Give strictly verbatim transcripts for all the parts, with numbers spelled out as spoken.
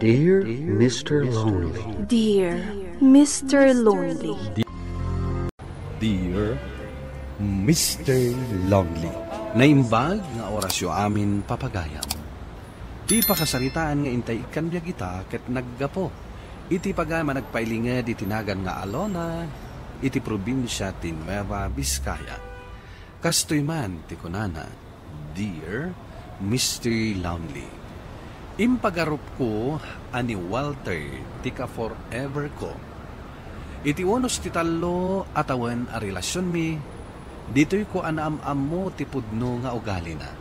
Dear Mister Lonely. Dear Mister Lonely. Dear Mister Lonely. Naimbag nga orasyo amin, papagayam. Ti pakasaritaan nga intay ikkan biag ita ket naggapu iti pagayam a nagpailinged iti nagan nga Alona iti probinsia ti Nueva Vizcaya. Kastoy man ti kunana, Dear Mister Lonely, impagarupko a ni Walter ti ka-forever ko. Iti unos ti tallo a tawen a relasionmi, ditoyko a naam-ammo ti pudno nga ugalina.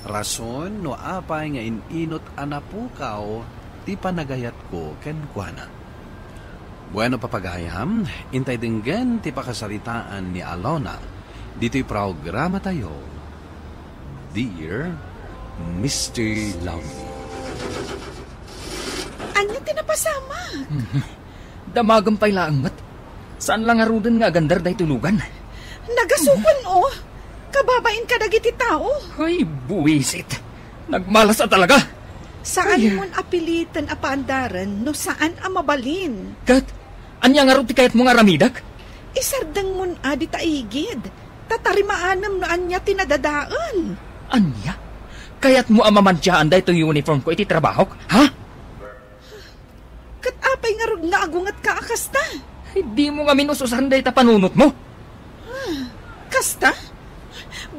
Rason no apay nga in-inut a napukaw ti panagayatko kenkuana. Bueno, papagayam, intay denggen ti pakasaritaan ni Alona ditoy programatayo, Dear Mister Lonely. Ania ti napasama? Damagem pay laeng met. Saan la ngaruden nga agandar daytoy lugan? Nagasukon, oh. Kababain kadagiti tao. Ay, buwisit. Nagmalas a talaga. Saan Ay. Mon apiliten a paandaren no saan a mabalin. Ket, ania ngarud ti kayatmo nga aramidek? Isardeng mon adi ta igid. Tatarima anem no ania ti nadadael. Ania? Kayatmo a mamantiaan daytoy uniform ko iti trabahok, ha? Ket apay ngarud nga agungetka a kasta? Ay, dimo ngamin us-usaran dayta panunotmo. Ah, kasta?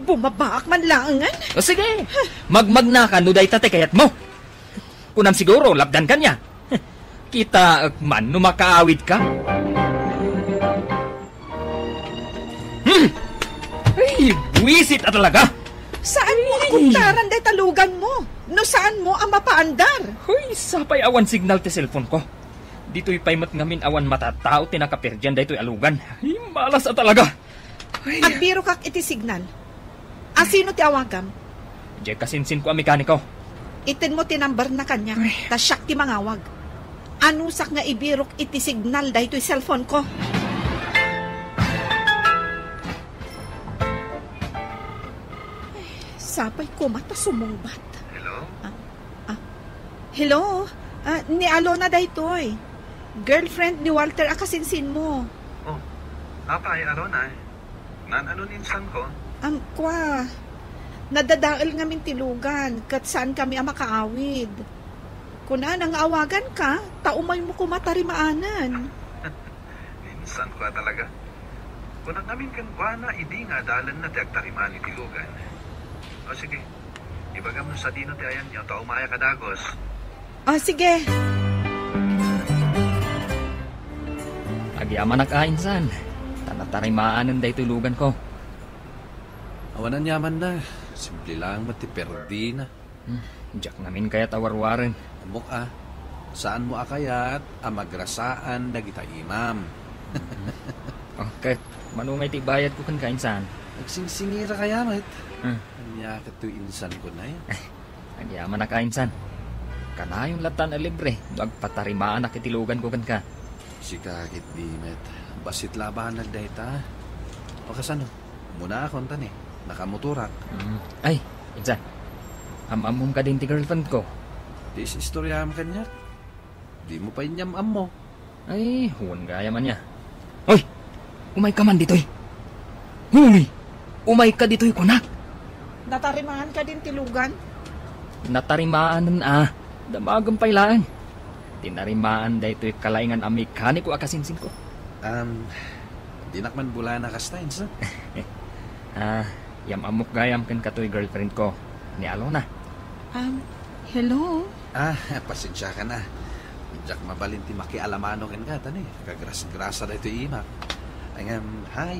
Bumabaak man laengen? O sige, magmagnaka no dayta ti kayatmo. Kunam siguro, lapdan kaniak. Kitaek man no makaawidka. Hmm! Ay, buwisit a talaga! Saan mo Ay! Akuntaran dayta lugan mo? No saan mo a mapaandar? Hoy, sapay awan signal ti cellphone ko. Ditoy pay met ngamin awan matattao ti nakaperdian daytoy a lugan. Ay, malas a talaga! Ay. Agbirokak iti signal. Asino ti awagam? Diay kasinsin ko a mekaniko. Iten mo ti number na kaniak, Ay. Ta siak ti mangawag. Anusak nga ibirok iti signal daytoy cellphone ko. Ay, sapay koma ta sumungbat. Hello? Ah, ah. Hello? Ah, ni Alona daytoy. Girlfriend ni Walter a kasinsin mo. Oh, apay, Alona, eh? Naan-ano ni insan ko? Am, kua, nadadael ngamin ti lugan, ket saan kami a makaawid. Kunana nga awagan ka, ta umay mo koma tarimaanen. Insan ko a talaga. Kunak ngamin kenkuana idi nga adalanna ti agtarimaan iti lugan. O sige, ibagam no sadino ti ayanyo, ta umayak a dagus. O, sige. Agyamanak a insan, ta natarimaanen daytoy lugan ko. Awan aniamanna, simple lang met ti perdina. Hmm, diak ngamin kayat a warwaren. Ammok a, saan mo a kayat a magrasaan dagita imam. Oh, ket, mano ngay ti bayad ko kenka insan? Agsingsingira kaya met. Hmm. Ania ket toy insan ko na yan? Agyamanak a insan. Kanayon latta a libre no agpatarimaanak iti lugan ko kenka. Sika ket di met. Bassit labanag dayta. O kasano? Umuna akon ta ni, nakamotorak. Mm. Ay, insan. Am-ammom kadin ti girlfriend ko? Ti is-istoriam kaniak. Di mo pay inyam-ammo. Ay, wen gayam ania. Hoy! Umayka man ditoy. Hoy! Umayka ditoy, kunak. Natarimaan kadin ti lugan? Natarimaanen a. Damagem pay laeng. Tinarimaan daytoy kalaingan a mekaniko a kasinsin ko. Um, dinak man bulana kasta, insan. Ah, yam-ammok gayam kenka toy girlfriend ko, ni Alona. Um, hello? Ah, pasensiaka na. Diak mabalin ti makialamano kenka, ta ni, kagrasgrasa daytoy imak. Ngem, hi.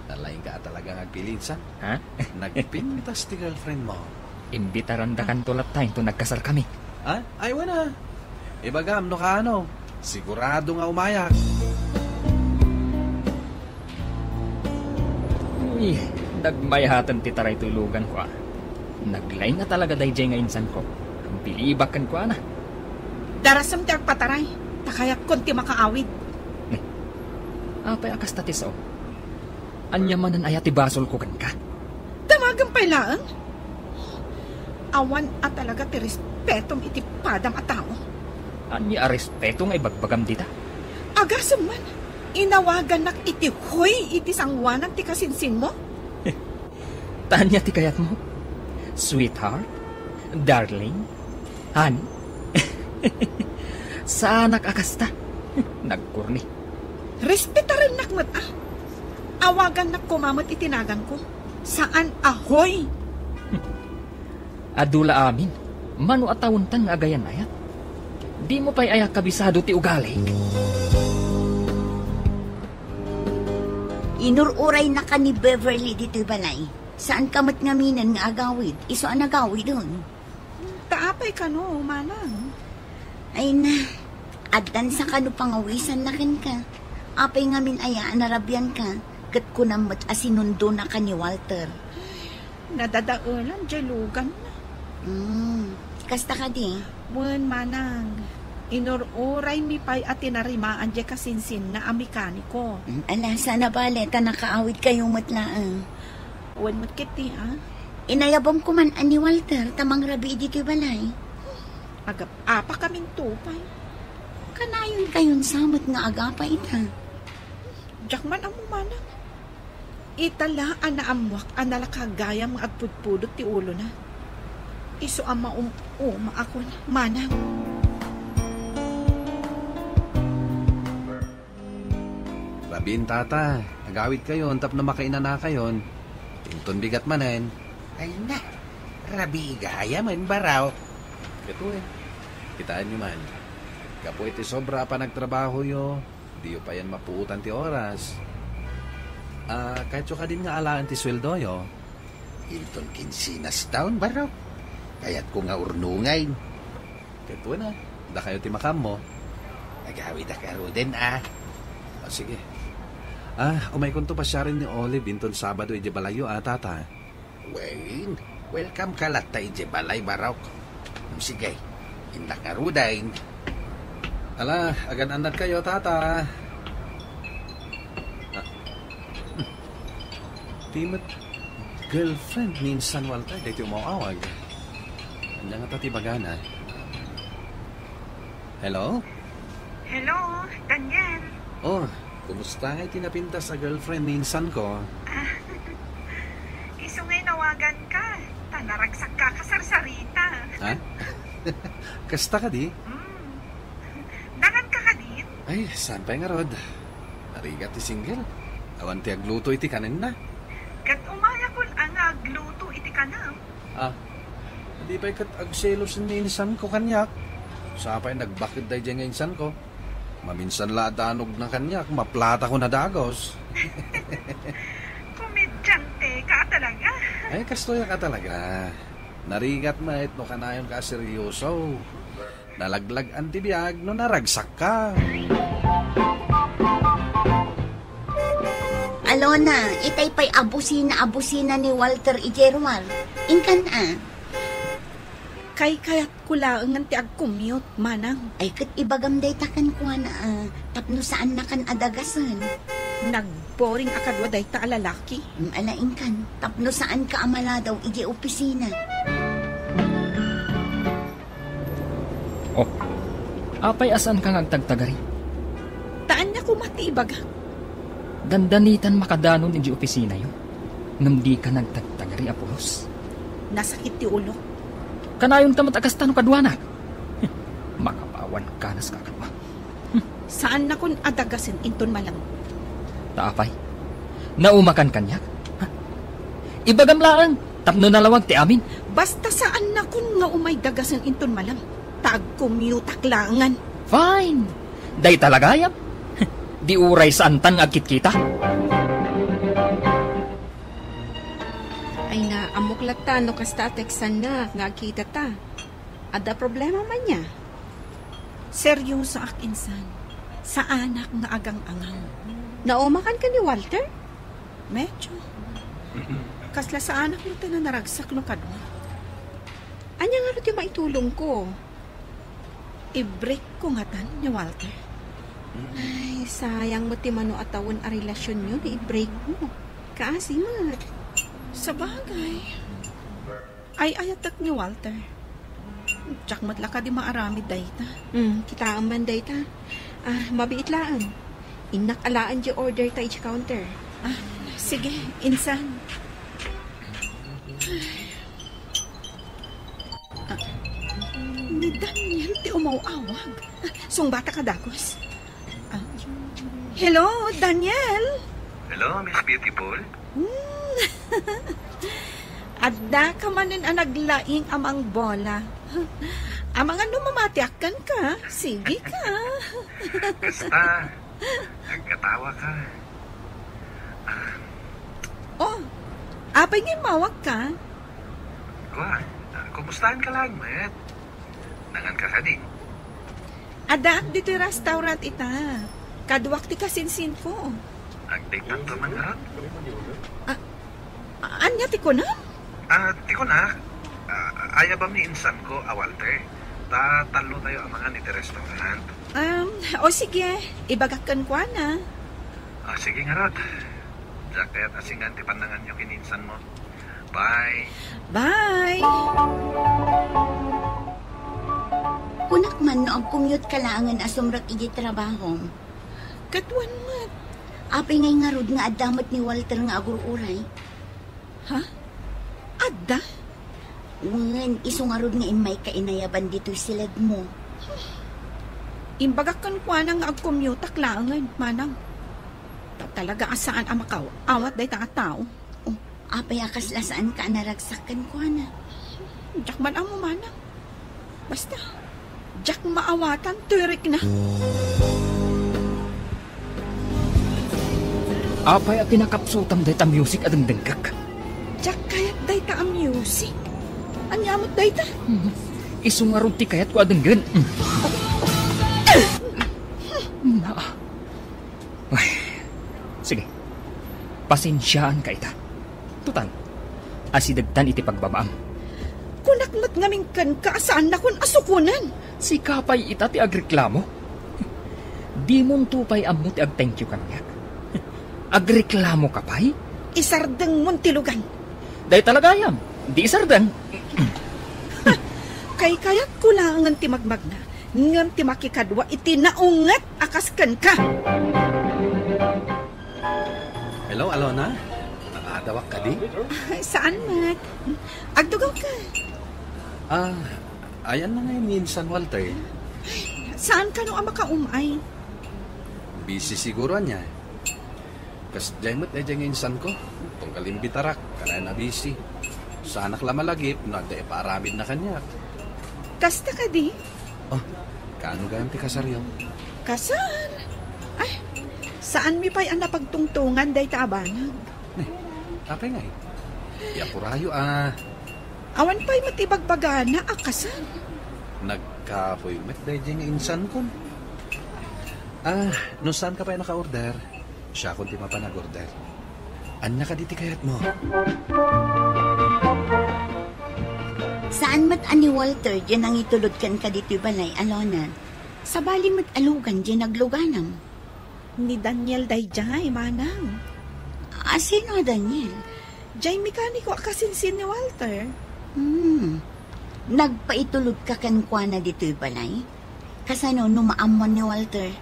Nalaingka a talaga nga agpilinsan. Ha? Nagpintas ti girlfriend mo. Imbitarandakanto latta inton nagkasarkami. Ha? Ay, wen a. Ibagam no kaano. Sigurado nga umayak. Uy, nagmayaten ti taray ti lugan ko, a. Naglaing a talaga daydiay nga insan ko. Bilibak kenkuana. Darasem ti agpataray, ta kayatkon ti makaawid. Eh, apay a kasta ti sao? Ania manen aya ti basol ko kenka? Damagem pay laeng? Awan a talaga ti respetom iti padam a tao. Ania a respeto nga ibagbagam dita? Agasem man, inawagannak iti hoy iti sangoanan ti kasinsinmo? Ta ania ti kayatmo? Sweetheart? Darling? Honey? Saanak a kasta. Nagkurni. Respetarennak met a. Awagannak koma met iti naganko. Saan a hoy. Adu la amin. Mano a tawentan nga agayan-ayat? Dimo pay aya kabisado ti ugali? Inur-uraynaka ni Beverly ditoy balay. Saanka met ngaminen nga agawid, isu a nagawiden. Ta apay kano, manang? Ay na, addan sa kano pangawisanna kenka. Apay ngamin aya a narabianka, ket kunam met a sinundonaka ni Walter. Nadadaelan diay luganna. Hmm, kasta kadi? Wen, manang, inur-uraymi pay a tinarimaan diay kasinsinna a mekaniko. Hmm, ala, saan a bale, ta nakaawid kayo met laeng. Wen met ketdi, a? Inayabam koman a ni Walter ta mangrabii ditoy balay. Agap-apakaminto pay. Kanayon kayon sa met nga agapa ita. Diak man ammo, manang. Ita la a naammoak a nalaka gayam nga agpudpudot ti ulona. Isu a maum-umaakon, manang. Rabiin, tata, agawidkayon tapno makainanakayon. Inton bigat manen. Ay na, rabii gayam, Baraw. Ket wen, kitaenyo man. Gapu iti sobra a panagtrabahoyo, diyo payen mapuotan ti oras. A, kayatyo kadin nga alaen ti sueldoyo? Inton kinsinas taon, Baraw. Kayatko nga urnongen. Ket wen a, dakayo ti makaammo. Agawidak ngaruden a. O, sige. A, umaykonto pasiaren ni Olive inton Sabado idiay balayyo a, tata. Wen, welcomeka latta idiay balay, Baraw. Sige, innak ngaruden. Ala, agan-annadkayo, tata. A, hmm. Ti met girlfriend ni insan Walter daytoy umaw-awag. Ania ngata ti ibagana? Hello? Hello, Daniel. O, kumusta ngay ti napintas a girlfriend ni insanko? A, isu ngay nawaganka, ta naragsakka a kasarsarita. A? Kasta kadi? Mm. Danganka kadin? Ay, saan pay ngarud? Narigat ti single. Awan ti agluto iti kanenna. Ket umayakon a nga agluto iti kanam. A, di pay ket agselos ni insanko kaniak. Sa pay nagbaked daydiay nga insanko. Maminsan la a danogna kaniak, maplatako a dagus. Komedyanteka a talaga. Ay, kastoyak a talaga. Narigat met no kanayonka a seryoso. Nalaglag-an ti biag no naragsakka. Alona, itay pay a busina a busina ni Walter idiay ruar. Inkan a. Kaykayatko laengen ti agcommute, manang. Ay, ket ibagam dayta kenkuana a tapno saannakan a dagasen. Nagboring a kadua dayta a lalaki. Mm, ala, inkan, tapno saanka a maladaw idiay opisina. O, apay a saanka nga agtagtagari? Ta ania koma ti ibagak? Dandanitan makadanon idiay opisinayo, ngem dika nagtagtagari a pulos. Nasakit ti ulok. Kanayonta met a kasta no kaduanak. Makapawan kanas ka kadua. Saannakon a dagasen inton malem. Ta apay? Naumakan kaniak? Ha? Ibagam laeng tapno nalawag ti amin. Basta saannakon nga umay dagasen inton malem, ta agcommuteak laengen. Fine. Dayta la gayam. Di uray saantan nga agkitkita. Ay na, ammok latta no kasta a teksannak nga agkitata. Adda problema man nia? Seryosoak, insan. Saanak nga agang-angaw. Naumakan ken ni Walter? Medyo. Kasla saanak met a naragsak no kadua. Ania ngarud ti maitulongko? I-break ko ngatan ni Walter. Ay, sayang met ti mano a tawen a relasionyo no i-break mo. Kaasi met. Sabagay. Ay-ayatek ni Walter. Diak met la kadi maaramid dayta. Hmm, kitaem man dayta. Ah, mabiit laeng. Innak alaen diay order ta idiay counter. Ah, sige, insan. Ah, ni Daniel ti umaw-awag. Sungbatak a dagus. Ah. Hello, Daniel? Hello, Miss Beautiful? Hmm. Adda ka manen a naglaing a mangbola. Amangan no mamatiak kenka, sige ka. Kasta, agkatawa ka. Ah. Oh, apay nga immawag ka? Kua, ah, kumustaen ka laeng met? Nangan ka kadi? Addaak ditoy restaurant ita. Kaduak ti kasinsinko. Agdaytanto man ngarud? Ah, a-, ania ti kunam? Ah, ti kunak, ah, ayabam ni insanko a Walter. Ta tallotayo a mangan iti restaurant. Um, o sige, ibagak kenkuana. Ah, sige ngarud. Diak kayat a singan ti pannanganyo ken ni insanmo. Bye. Bye. Kunak man no agcommute ka laengen a sumrek idiay trabahom. Ket wen met. Apay ngay ngarud nga adda met ni Walter nga agur-uray? Ha? Adda? Wen, isu ngarud nga immayka inayaban ditoy siledmo. Imbagak kenkuana nga agcommute-ak laengen, manang. Ta talaga a saan a makaaw-awat dayta a tao. Oh, apay a kasla saanka a naragsak kenkuana? Diak man ammo, manang. Basta, diak maawatan toy rikna. Apay a pinakapsutam dayta music a dengdengngek? Diak kayat dayta a music. Ania met dayta? Hmm. Isu ngarud ti kayatko a denggen. Hmm. Naa. Ay, sige. Pasensiaanka ita. Total, asidegtan iti pagbabaam. Kunak met ngamin kenka a saannakon a sukonen. Sika pay ita ti agreklamo? Dimonto pay ammo ti ag-thank you kaniak. Agreklamoka pay? Isardengmon ti lugan. Dayta la gayam, di isardeng. Kaykayatko laengen ti magmagna, ngem ti makikadua iti naunget a kas kenka. Hello, Alona? Nakadawak kadi? Ay, saan met? Agtugawka. Ah, ayanna ngay ni Insan Walter? Saan kano a makaum-ay? Busy siguro ania. Kasdiay met daydiay nga insanko. Tunggal imbitarak, kanayon a busy. Saanak la malagip no adda ipaaramidna kaniak. Kasta kadi? Oh, kaano gayam ti kasaryo? Kasar? Ay, saanmi pay a napagtungtongan dayta a banag. Ne, apay ngay? Iyapurayo a. Awan pay met ibagbagana a kasar. Nagkapoy met daydiay nga insankon. Ah, no saanka pay a naka-order, siakon ti mapan ag-order. Ania kadi ti kayatmo? Saan met a ni Walter diay nangitulod kenka ditoy balay, Alona? Sabali met a lugan diay nagluganam. Ni Daniel daydiay, manang. A, sino a Daniel? Diay mekaniko a kasinsin ni Walter. Hmm. Nagpaitulodka kenkuana ditoy balay? Kasano no maammuan ni Walter?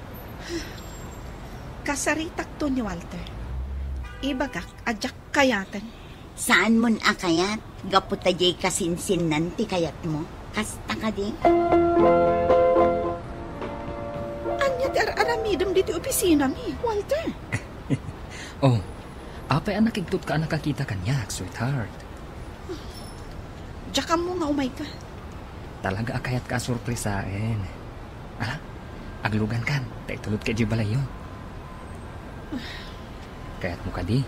Kasaritakto ni Walter. Ibagak a diak kayaten. Saanmon a kayat, gapu ta diay kasinsinnan ti kayatmo. Kasta kadi? Ania ti ar-aramidem ditoy opisinami, Walter? Oh, apay a nakigtotka a nakakita kaniak, sweetheart? Diak ammo nga umayka. Talaga a kayatka a sorpresaen. Ala, aglugankan, ta itulodka idiay balayyo. Kayatmo kadi,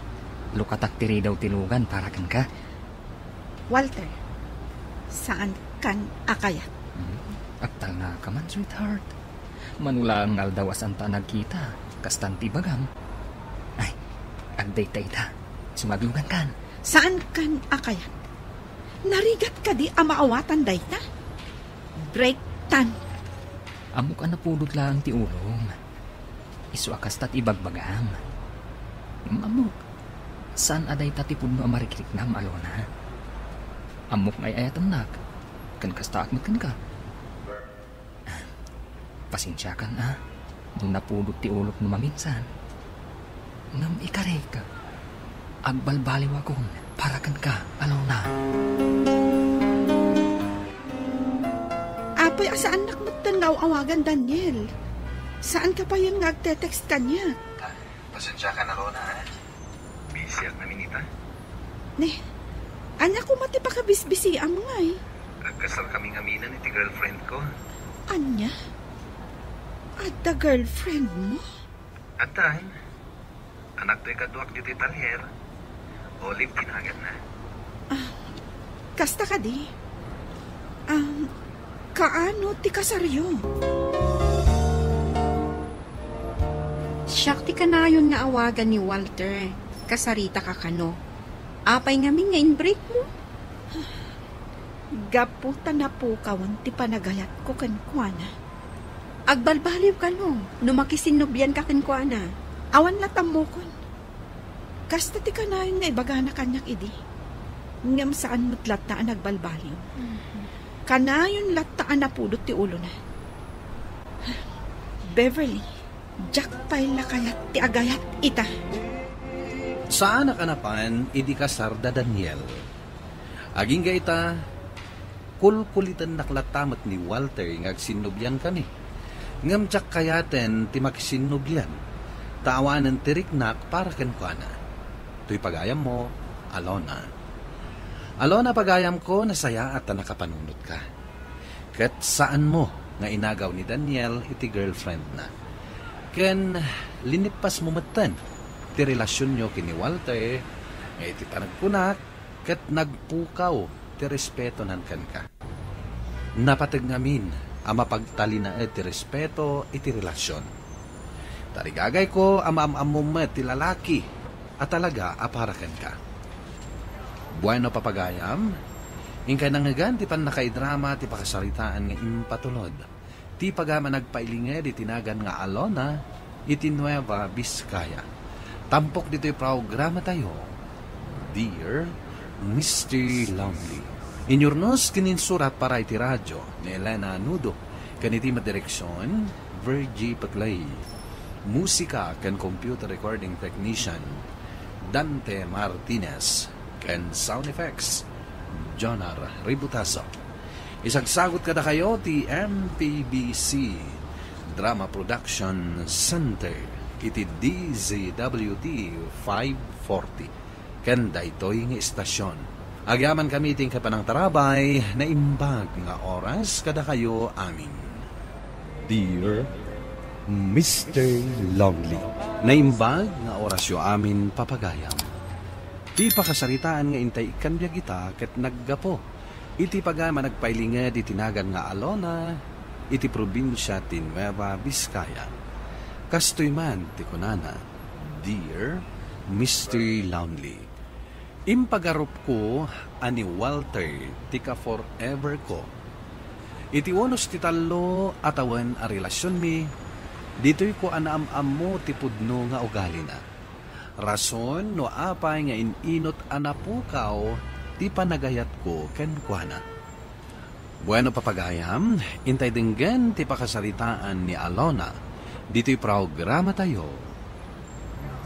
lukatak ti ridaw ti lugan para kenka. Walter, saankan a kayat. Hmm, agtalnaka man, sweetheart. Mano laeng nga aldaw a saanta a nagkita, kastan ti ibagam. Ay, agdayta ita. Sumaglugankan. Saankan a kayat. Narigat kadi a maawatan dayta? Break tan. Ammok a napudot laeng ti ulom. Isu a kasta ti ibagbagam. Ngem ammok, saan a dayta ti pudno a marikriknam, Alona. Ammok nga ay-ayatennak, ken kastaak met kenka. Pasensiakan a, no napudot ti ulok no maminsan. Ngem ikarek, agbalbaliwakon para kenka, Alona. Apay a saannak metten nga aw-awagan, Daniel. Saanka payen nga agte-text kaniak. Pasensiakan, Alona, ha? Busy ak ngamin ita. Ne, ania koma ti pakabisbisiam ngay? Agkasar kami ngamin iti girlfriend ko. Ania? Adda girlfriend mo? Addan. Anak toy kaduak ditoy talyer. Olive ti naganna. Ah, kasta kadi? Um, kaano ti kasaryo? Siak ti kanayon nga awagan ni Walter. Kasaritaka kano. Apay ngamin nga in-break mo? Gapu ta napukawan ti panagayatko kenkuana. Agbalbaliw kano no makisinnubianka kenkuana. Awan latta ammokon. Kasta ti kanayon nga ibagana kaniak idi. Ngem saan met latta a nagbalbaliw. Mhm. Kanayon latta a napudot ti ulona. Beverly, diak pay la kayat ti agayat ita. Saanak a napan idi kasar da Daniel. Agingga ita, kulkulitennak latta met ni Walter nga agsinnubiankami. Ngem diak kayaten ti makisinnubian, ta awanen ti riknak para kenkuana. Toy pagayammo, Alona. Alona, pagayamko, nasayaat ta nakapanunotka. Ket saanmo nga inagaw ni Daniel iti girlfriendna. Ken linippasmo metten ti relasionyo ken ni Walter nga iti panagkunak ket nagpukaw ti respetonan kenka. Napateg ngamin a mapagtalinaed ti respeto iti relasion. Tarigagayko a maam-ammom met ti lalaki a talaga a para kenka. Bueno, papagayam, inkay nangngegan ti pannakaidrama ti pakasaritaan nga impatulod. Ti pagayam a nagpailinged iti nagan nga Alona iti Nueva Vizcaya. Tampok ditoy programatayo, Dear Mister Lonely. Inyurnos ken insurat para iti radio ni Elena Nudo, ken iti madireksion, Virgie Paclay. Musika ken computer recording technician, Dante Martinez, ken sound effects, Jonar Ributazo. Isagsagut kadakayo ti M P B C Drama Production Center iti D Z W T five forty. Ken daytoy nga istasyon, agyamankami iti inkay panangtarabay, naimbag nga oras kadakayo amin. Dear Mister Lonely. Naimbag nga orasyo amin, papagayam. Ti pakasaritaan nga intay ikkan biag ita ket naggapu iti pagayam a nagpailinged iti nagan nga Alona, iti probinsia ti Nueva Vizcaya. Kastoy man ti kunana, Dear Mister Lonely. Impagarupko a ni Walter ti ka-forever ko. Iti unos ti tallo a tawen a relasionmi, ditoyko a naam-ammo ti pudno nga ugalina. Rason no apay nga in-inut a napukaw ti panagayatko kenkuana. Bueno, papagayam, intay denggen ti pakasaritaan ni Alona ditoy programatayo,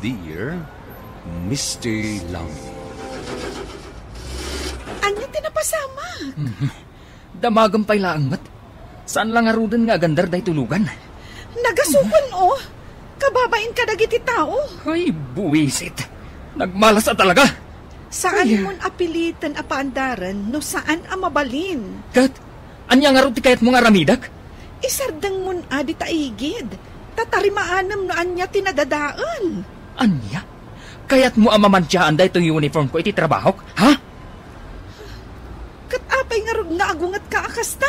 Dear Mister Lonely. Ania ti napasamak? Mhm. Damagem pay laeng met. Saan la ngaruden nga agandar daytoy lugan? Nagasukon, oh. Kababain kadagiti tao. Ay, buwisit. Nagmalas a talaga. Saan Ay. Mon a piliten a paandaren no saan a mabalin. Ket, ania ngarud ti kayatmo nga aramidek? Isardeng mon a dita igid. Ta tarimaanem no ania ti nadadael. Ania? Kayatmo a mamantiaan daytoy uniform ko iti trabahok, ha? Ket apay ngarud nga agungetka a kasta?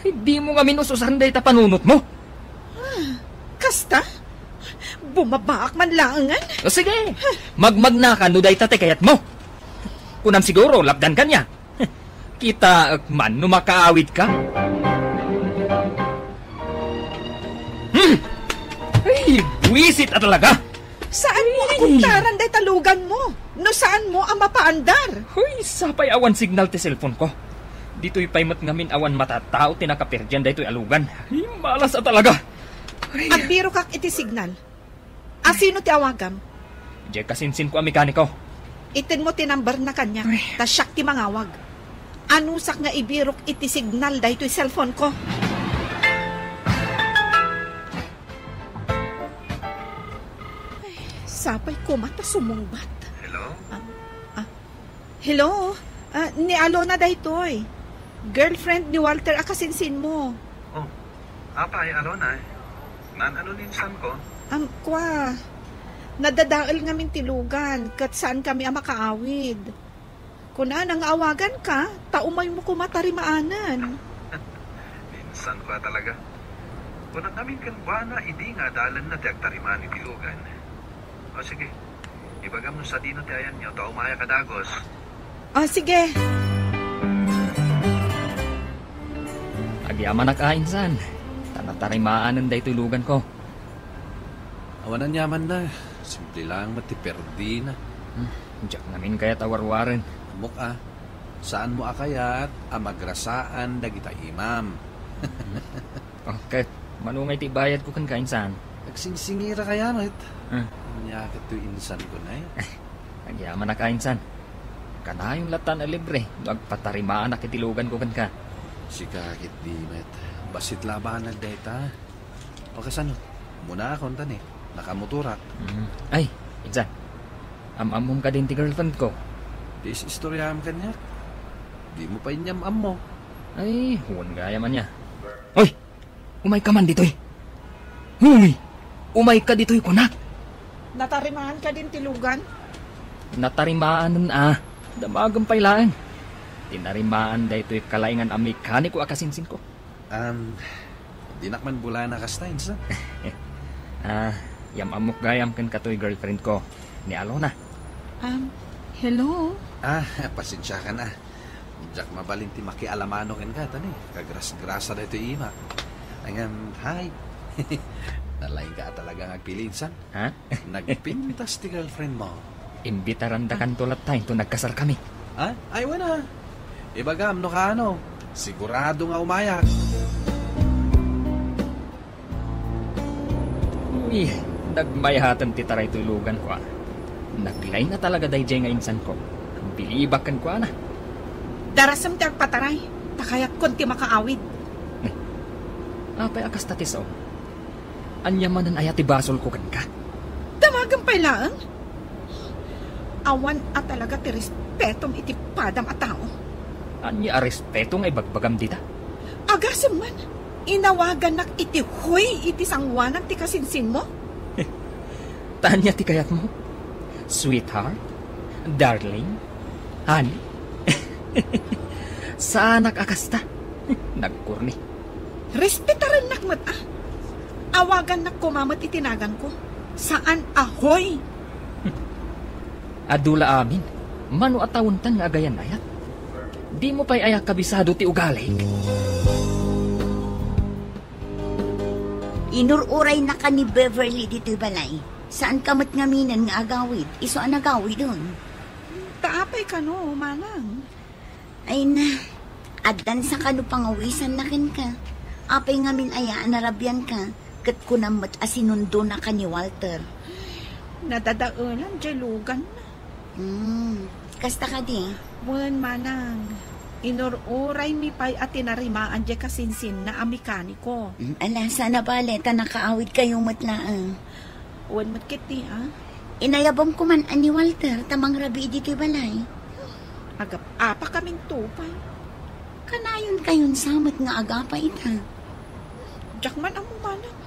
Dimo ngamin us-usaran dayta panunotmo. Ah, kasta? Bumabaak man laengen? O, sige, magmagnaka no dayta ti kayatmo. Kunam siguro, lapdan kaniak. Kitaek man no makaawidka. Hmm! Ay, buwisit a talaga! Saanmo a Ay! Kuntaran dayta luganmo no saanmo a mapaandar? Hoy, sapay awan signal ti cellphone ko. Ditoy pay met ngamin awan matattao ti nakaperdian daytoy a lugan. Ay, malas a talaga. Ay. Agbirokak iti signal. Asino ti awagam? Diay kasinsinko a mekaniko. Itedmo ti number na kaniak, Ay. ta siak ti mangawag. Anusak nga ibirok iti signal daytoy cellphone ko. Ay, sapay koma ta sumungbat. Hello? Ah, ah. Hello? Ah, ni Alona daytoy. Girlfriend ni Walter a kasinsinmo. Oh, apay, Alona, eh? Naan-ano ni insanko? Am, kua. Nadadael ngamin ti lugan, ket saan kami a makaawid. Kunana nga awagan ka, ta umaymo koma tarimaanen. Insan ko a talaga. Kunak ngamin kenkuana idi nga adalanna ti agtarimaan iti lugan. O sige, ibagam no sadino ti ayanyo, ta umayak a dagus. O sige. Agyamanak a insan, ta natarimaanen daytoy luganko. Awan aniamanna, simple laeng met ti perdina. Hmm, diak ngamin kayat a warwaren. Ammok a, saanmo a kayat a magrasaan dagita imam. Hmm. O, ket, mano ngay ti bayadko kenka, insan? Agsingsingira kaya met. Hmm. Ania ket toy insanko, nay? Agyamanak a insan. Kanayon lattan a libre no agpatarimaanak iti luganko kenka. Sika ket di met. Bassit la a banag dayta. O kasano? Umuna akon ta ni, nakamotorak. Mm. Ay, insan. Am-ammom kadin ti girlfriend ko? Ti is-istoriam kaniak. Dimo pay inyam-ammo. Ay, wen gayam ania. Hoy! Umayka man ditoy. Hoy! Umayka ditoy, kunak. Natarimaan kadin ti lugan? Natarimaanen a. Damagem pay laeng. Tinarimaan daytoy kalaingan a mekaniko a kasinsinko. Um, dinak man bulana kasta, insan. Ah, yam-ammok gayam ken katoy girlfriend ko, ni Alona. Um, hello? Ah, pasensiakan a. Diak mabalin ti makialamano kenka, ta ni, kagrasgrasa daytoy imak. Ngem, hi. Nalaingka a talaga nga agpili, insan. Ha? Nagpintas ti girlfriend mo. Imbitarandakanto latta inton nagkasarkami. Ha? Ay, wen a. Ibagam no kaano. Sigurado nga umayak. Uy, nagmayaten ti taray toy luganko a. Naglain a talaga daydiay nga insanko. Bilibak kenkuana. Darasem ti agpataray, ta kayatkon ti makaawid. Apay a kasta ti sao? Ania manen aya ti basolko kenka? Damagem pay laeng? Awan a talaga ti respetom iti padam a tao. Ania a respeto nga ibagbagam dita? Agasem man, inawagannak iti hoy iti sangoanan ti kasinsinmo? Ta ania ti kayatmo? Sweetheart? Darling? Honey? Saanak a kasta. Nagkorni. Respetarennak met a. Awagannak koma met iti naganko. Saan a hoy. Adu la amin. Mano a tawentan nga agayan-ayat? Dimo pay aya kabisado ti ugali? Inur-uraynaka ni Beverly ditoy balay. Saanka met ngaminen nga agawid, isu a nagawiden. Ta apay kano, manang? Ay na, addan sa kano pangawisanna kenka. Apay ngamin aya a narabianka, ket kunam met a sinundonaka ni Walter. Nadadaelan diay luganna. Hmm, kasta kadi? Wen, manang, inur-uraymi pay a tinarimaan diay kasinsinna a mekaniko. Hmm, ala, saan a bale, ta nakaawidkayo met laeng. Wen met ketdi, a? Inayabem koman a ni Walter ta mangrabii ditoy balay. Agap-apakaminto pay. Kanayonkayon sa met nga agapa ita. Diak man ammo, manang.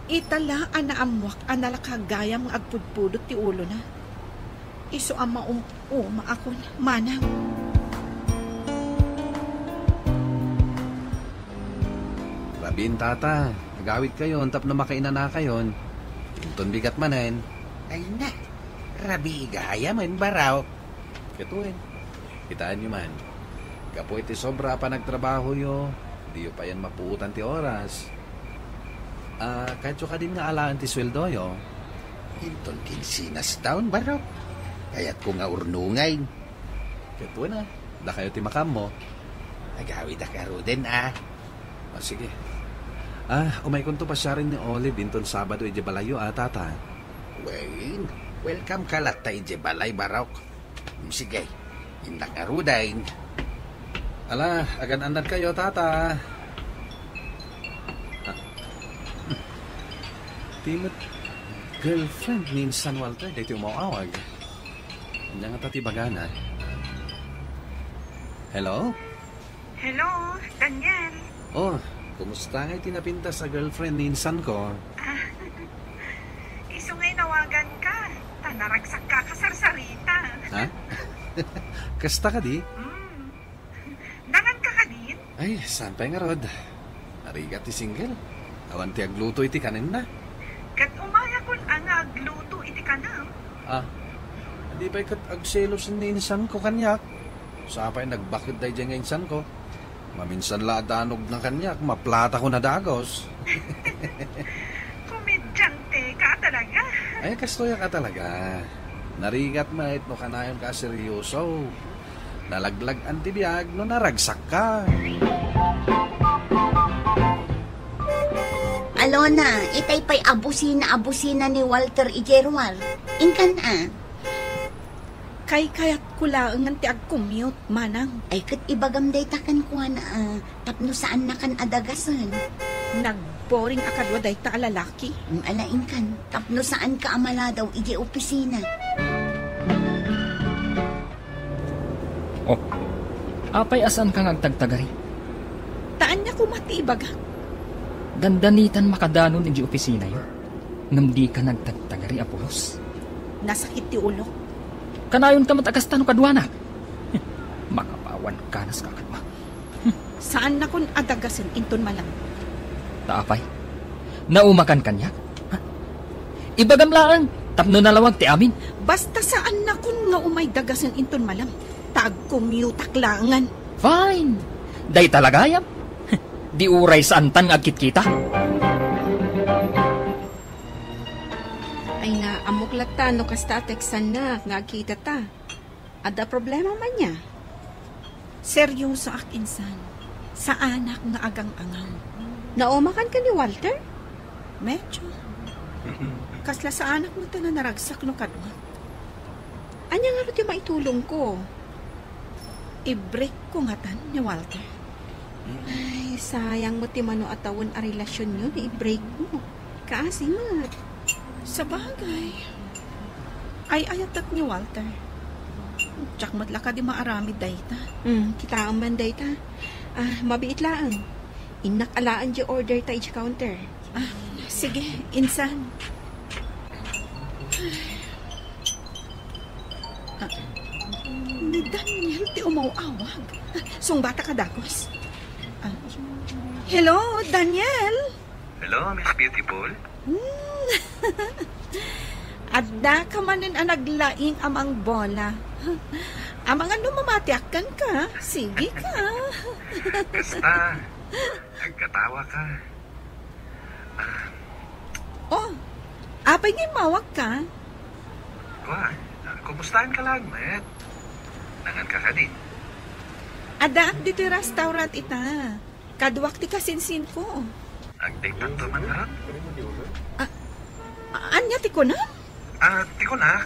Ita la a naammoak a nalaka gayam nga agpudpudot ti ulona. Isu a maum-umaakon, manang. Rabiin, tata. Agawidkayon tapno makainanakayon. Inton bigat manen. Ay na, rabii gayam, Barok. Ket wen, kitaenyo man, gapu iti sobra a panagtrabahoyo, diyo payen mapuotan ti oras. Ah, kayatyo kadin nga alaen ti sueldoyo? Inton kinsinas taon, Barok. Kayatko nga urnongen. Ket wen a, dakayo ti makaammo. Agawidak ngaruden, a. O, sige. A, umaykonto pasiaren ni Olive inton Sabado idiay balayyo, a, Tata. Wen, welcome ka latta idiay balay, Barok. Mm, sige, innak ngaruden. Ala, agan-annadkayo, Tata. A, hmm. Ti met girlfriend ni insan Walter daytoy umaw-awag. Ania ngata ti ibagana? Hello? Hello, Daniel. O, kumusta ngay ti napintas a girlfriend ni insanko? A, isu ngay nawaganka, ta naragsakka a kasarsarita. A? Kasta kadi? Mm. Danganka kadin? Ay, saan pay ngarud. Narigat ti single. Awan ti agluto iti kanenna. Ket umayakon a nga agluto iti kanem. A, di pay ket agselos ni insanko kaniak. Sa pay nagbaket daydiay nga insanko. Maminsan la a danogna kaniak, maplatakon a dagus. Komedyanteka talaga. Ay, kastoyak a talaga. Narigat met no kanayonka a seryoso. Nalaglag-an ti biag no naragsakka. Alona, itay pay a busina a busina ni Walter idiay ruar. Inkan a. Kaykayatko laengen ti agcommute, manang. Ay, ket ibagam dayta kenkuana, a, tapno saannakan a dagasen. Nagboring a kadua dayta a lalaki. Mm, ala, inkan, tapno saanka a maladaw idiay opisina. O, apay a saanka nga agtagtagari? Ta ania koma ti ibagak? Dandanitan makadanon idiay opisinayo. Ngem dika nagtagtagari a pulos. Nasakit ti ulok. Kanayonka met a kasta no kaduana. Makapawan kanas kakadua. Saannakon a dagasen inton malem. Ta apay? Naumakan kaniak? Ha? Ibagam laeng, tapno nalawag ti amin. Basta saannakon nga umay dagasen inton malem. Ta agcommute-ak laengen. Fine. Dayta la gayam. Di uray saantan nga agkitkita. Ay, naammok latta no kasta a teksannak nga agkitata. Adda problema man nia? Seryosoak, insan. Saanak nga agang-angaw. Naumakan ka ni Walter? Medyo. Kasla saanak met a naragsak no kadua. Ania ngarud ti maitulongko? I-break ko ngatan ni Walter. Ay, sayang met ti mano a tawen a relasionyo no i-break mo. Kaasi met. Sabagay. Ay-ayatek ni Walter. Diak met la kadi maaramid dayta. Hmm, kitaem man dayta. A, mabiit laeng. Innak alaen diay order ta idiay counter. A, sige, insan. A, ni Daniel ti umaw-awag. A, sungbatak a dagus. A, hello, Daniel? Hello, Miss Beautiful? Hmm. Addaka manen a naglaing a mangbola. Amangan no mamatiak kenka. Sige ka. Kasta, agkatawa ka. A. O, apay nga immawag ka? Kua, a, kumustaen ka laeng met? Nangan ka kadi? Addaak ditoy restaurant ita. Kaduak ti kasinsinko. Agdaytanto man ngarud? A, a-, ania ti kunam? A, ti kunak,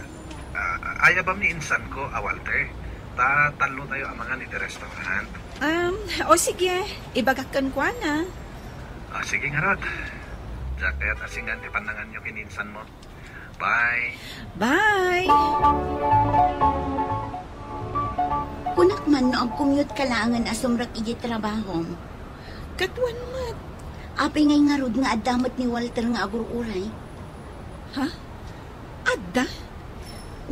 a, ayabam ni insanko a Walter. Ta tallotayo a mangan iti restaurant. Um, o sige, ibagak kenkuana. A, sige ngarud. Diak kayat a singan ti pannanganyo ken ni insanmo. Bye. Bye. Kunak man no agcommute ka laengen a sumrek idiay trabahom. Kaduan met. Apay ngay ngarud nga adda met ni Walter nga agur-uray? Ha? Adda?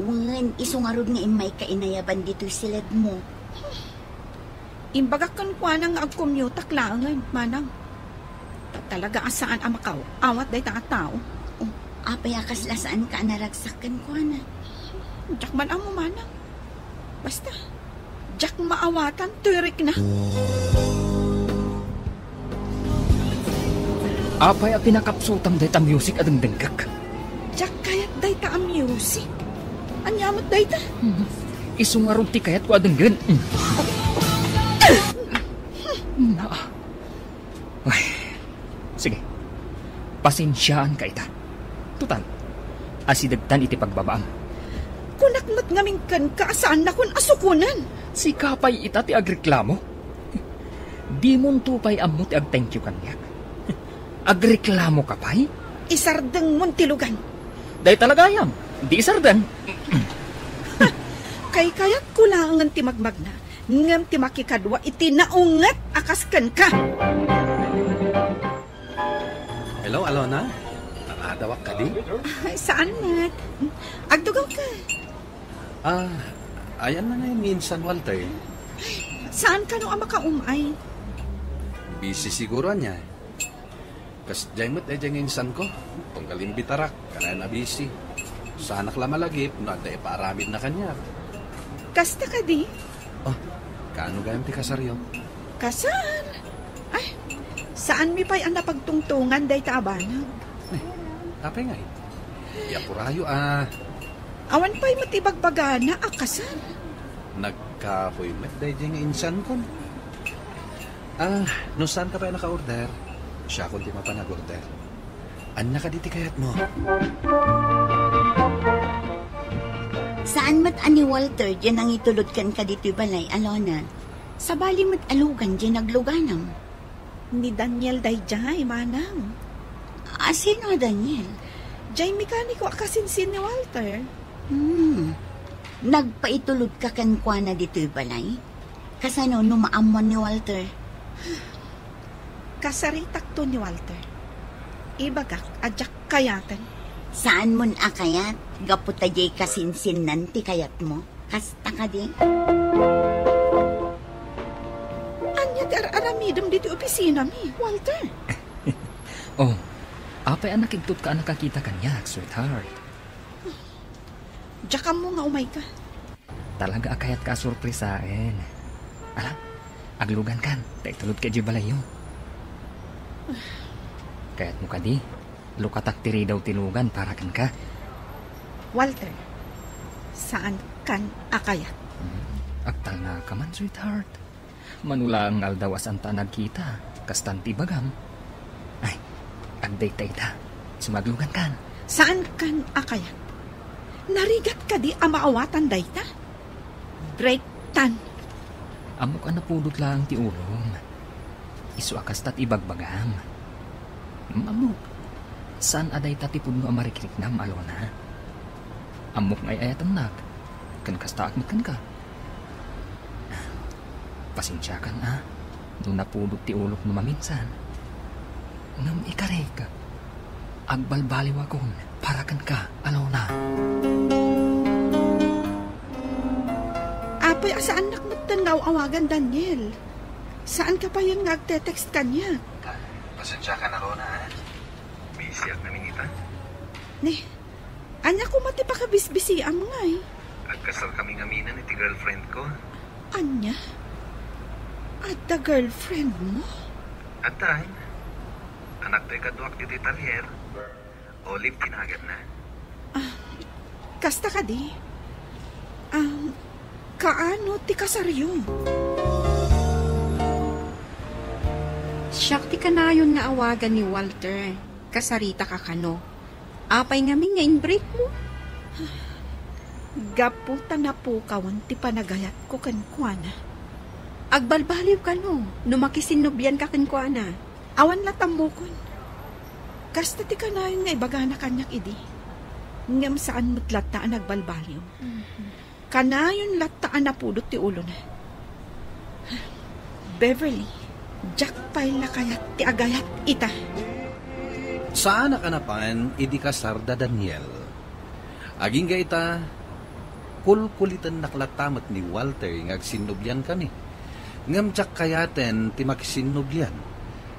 Wen, isu ngarud nga immayka inayaban ditoy siledmo. Imbagak kenkuana nga agcommute-ak laengen, manang. Ta talaga a saan a makaaw-awat dayta a tao. O, apay a kasla saanka a naragsak kenkuana? Diak man ammo, manang. Basta, diak maawatan toy rikna. Apay a pinakapsutam dayta music a dengdengngek? Diak kayat dayta a music. Ania met dayta? Hmm. Isu ngarud ti kayatko a denggen. Hmm. Ay, sige. Pasensiaanka ita. Total, asidegtan iti pagbabaam. Kunak met ngamin kenka a saannakon a sukonen. Sika pay ita ti agreklamo? Dimonto pay ammo ti ag-thank you kaniak. Agreklamoka pay? Isardengmon ti lugan. Dayta la gayam, di isardeng. Kaykayatko laengen ti magmagna, ngem ti makikadua iti naunget a kas kenka. Hello, Alona? Nakadawak kadi? Ay, saan met? Agtugawka. Ah, ayan na ngay ni insan Walter. Saan kano a makaum-ay? Busy siguro ania. Kasdiay met daydiay nga insanko. Tunggal imbitarak, kanayon a busy. Saanak la malagip no adda ipaaramidna kaniak. Kasta kadi? Oh, kaano gayam ti kasaryo? Kasar? Ay, saanmi pay a napagtungtongan dayta a banag. Eh, apay ngay? Di apurayo a. Awan pay met ibagbagana a kasar. Nagkapoy met daydiay nga insankon. Ah, no saanka pay a naka-order, siakon ti mapan ag-order. Ania kadi ti kayatmo? Saan met a ni Walter diay nangitulod kenka ditoy balay, Alona? Sabali met a lugan diay nagluganam. Ni Daniel daydiay, manang. A, sino a Daniel? Diay mekaniko a kasinsin ni Walter. Hmm. Nagpaitulodka kenkuana ditoy balay? Kasano no maammuan ni Walter? Kasaritakto ni Walter. Ibagak a diak kayaten. Saanmon a kayat, gapu ta diay kasinsinnan ti kayatmo. Kasta kadi? Ania ti ar-aramidem ditoy opisinami, Walter? Oh, apay a nakigtotka a nakakita kaniak, sweetheart? Diak ammo nga umayka. Talaga a kayatka a sorpresaen. Ala, aglugankan, ta itulodka idiay balayyo. Kayatmo kadi, lukatak ti ridaw ti lugan para kenka. Walter, saankan a kayat. Hmm, agtalnaka man, sweetheart. Mano laeng nga aldaw a saanta a nagkita, kastan ti ibagam. Ay, agdayta ita. Sumaglugankan. Saankan a kayat? Narigat kadi a maawatan dayta? Break tan. Ammok a napudot laeng ti ulom. Isu a kasta ti ibagbagam. Ammok, saan a dayta ti pudno a marikriknam, Alona. Ammok nga ay-ayatennak, ken kastaak met kenka. Pasensiakan a, no napudot ti ulok no maminsan. Ngem ikarik, agbalbaliwakon para kenka, Alona. Apay a saannak metten nga aw-awagan, Daniel. Saanka payen nga agte-text kaniak. Pasensiakan, Alona, a. Busyak ngamin ita. Ni, ania koma ti pakabisbisiam ngay? Agkasarkami ngaminen iti girlfriendko. Ania? Adda girlfriendmo? Adda, a. Anak toy kaduak ditoy talyer. Olive ti naganna. Ah, kasta kadi? Um, kaano ti kasaryo? Siak ti kanayon nga awagan ni Walter. Kasaritaka kano? Apay ngamin nga in-breakmo? Gapu ta napukawen ti panagayatko kenkuana. Agbalbaliw kano no makisinnublianka kenkuana? Awan latta ammokon. Kasta ti kanayon nga ibagana kaniak idi. Ngem saan met latta a nagbalbaliw. Mhm. Kanayon latta a napudot ti ulona. Beverly, diak pay la kayat ti agayat ita. Saanak a napan idi kasar da Daniel. Agingga ita, kulkulitennak latta met ni Walter nga agsinnubliankami. Ngem diak kayaten ti makisinnublian,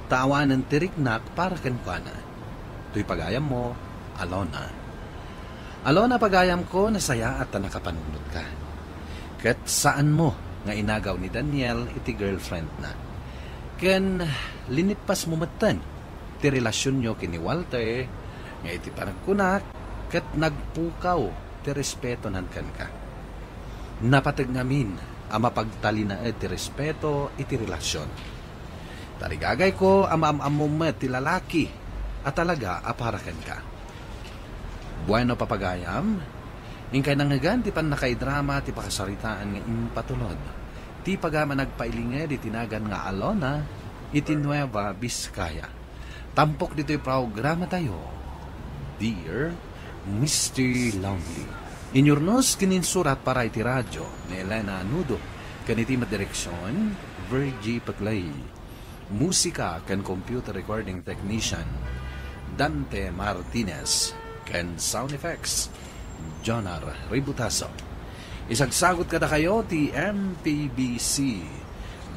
ta awanen ti riknak para kenkuana. Toy pagayammo, Alona. Alona, pagayamko, nasayaat ta nakapanunotka. Ket saanmo nga inagaw ni Daniel iti girlfriendna. Ken linippasmo metten ti relasionyo ken ni Walter nga iti panagkunak ket nagpukaw ti respetonan kenka. Napateg ngamin a mapagtalinaed ti respeto iti relasion. Tarigagayko a maam-ammom met ti lalaki a talaga a para kenka. Bueno, papagayam, inkay nangngegan ti pannakaidrama ti pakasaritaan nga impatulod ti pagayam a nagpailinged iti nagan nga Alona iti Nueva Vizcaya. Tampok ditoy programatayo, Dear Mister Lonely. Inyurnos ken insurat para iti radio ni Elena Nudo, ken iti met direksion, Virgie Paclay. Musika ken computer recording technician, Dante Martinez, ken sound effects, Jonar Ributaso. Isagsagut kadakayo ti M P B C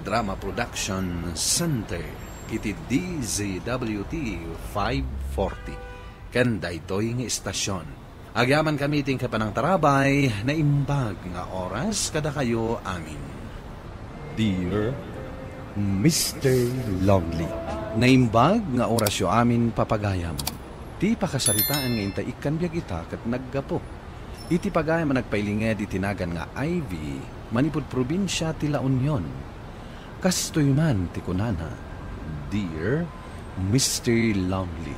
Drama Production Center iti D Z W T five forty. Ken daytoy nga istasyon, agyamankami iti panangtarabay, naimbag nga oras kadakayo amin. Dear Mister Lonely. Naimbag nga orasyo amin, papagayam. Ti pakasaritaan nga intay ikkan biag ita ket naggapu iti pagayam a nagpailinged iti nagan nga Ivy manipud probinsia ti La Union. Kastoy man ti kunana, Dear Mister Lonely,